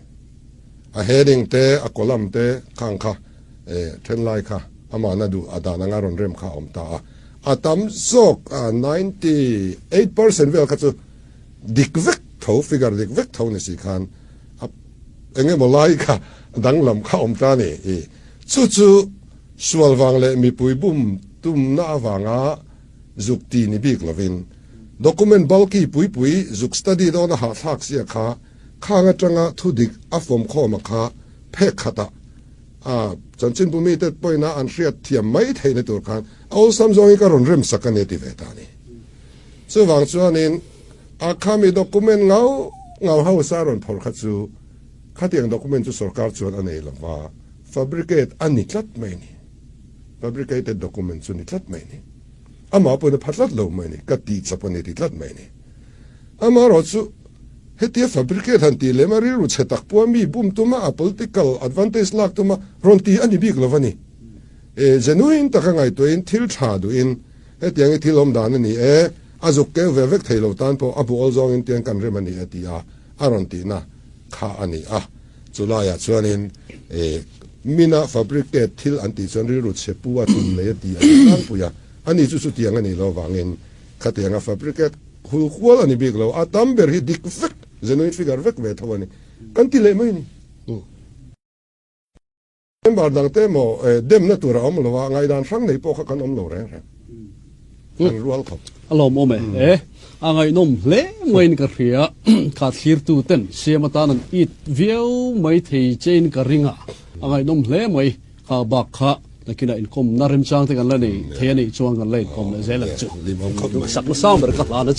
A heading te, a column te khang kha eh then lai kha amahna duh a dan anga rawn rem kha a awm ta a. A tam zawk a 98% vel kha chu dik vek tho, figure dik vek tho ni si khan a eng emaw lai kha danglam kha a awm ta a ni. I chu chu sual vang leh mipui bum tumna avanga zuk ti ni bik lovin document bulky pui pui zuk study dawna hahthlak sia kha khang atanga thu dik a fawm khawm a kha phek khatah a chanchinbu mite pawhin a an hriat thiam mai theihna tur khan a awlsam zawngin ka rawn rem sak a ni a ti ve ta a ni. Chuvang chuanin a khami document ngau ngau house a rawn phawrh kha chu khatiang document chu sorkar chuan a nei lova fabricate a ni tlat mai a ni. Fabricated document chu ni tlat mai a ni. Amah pawhin a pha tlat lo mai a ni. Ka tih chawp a ni ti tlat mai a ni. Amaherawh chu hetia fabricate han tih lem a rilru chhe tak pawha mi bum tuma a political advantage lak tuma rawn ti a ni bik lo a ni. E genuine taka ngaihtuahin thil tha duhin hetiang hi thil awm dan a ni e, a zuk keu ve vek thei lo tan pawh a bu awl zawngin tiang kan rem a ni e ti a a rawn tihna kha a ni a. Chulaiah chuanin e mina fabricate thil an tih chuan rilru chhe pu a tum nei a ti a ni tlangpui a, ani chu chutiang a nih loh avangin khatianga fabricate hul kual a ni bik lo, a tam ber hi dik vek, genuine figure vek ve tho a ni kan ti leh mai a ni. Member dangte emaw demna tur a awm lo a, ngaihdan hrang nei pawh kha kan awm lo reng reng. Kan rual khawp.
A lawmawm e. E, a ngaihnawm hle maiin ka hria. Kha thlirtu ten siam atan an it viau mai thei chein ka ring a. A ngaihnawm hle mai. Kha bak kha nakinah inkawmna remchang te kan la nei thei a nih chuan kan la inkawm leh zel ang chu. Sakna sang ber ka hlan a che.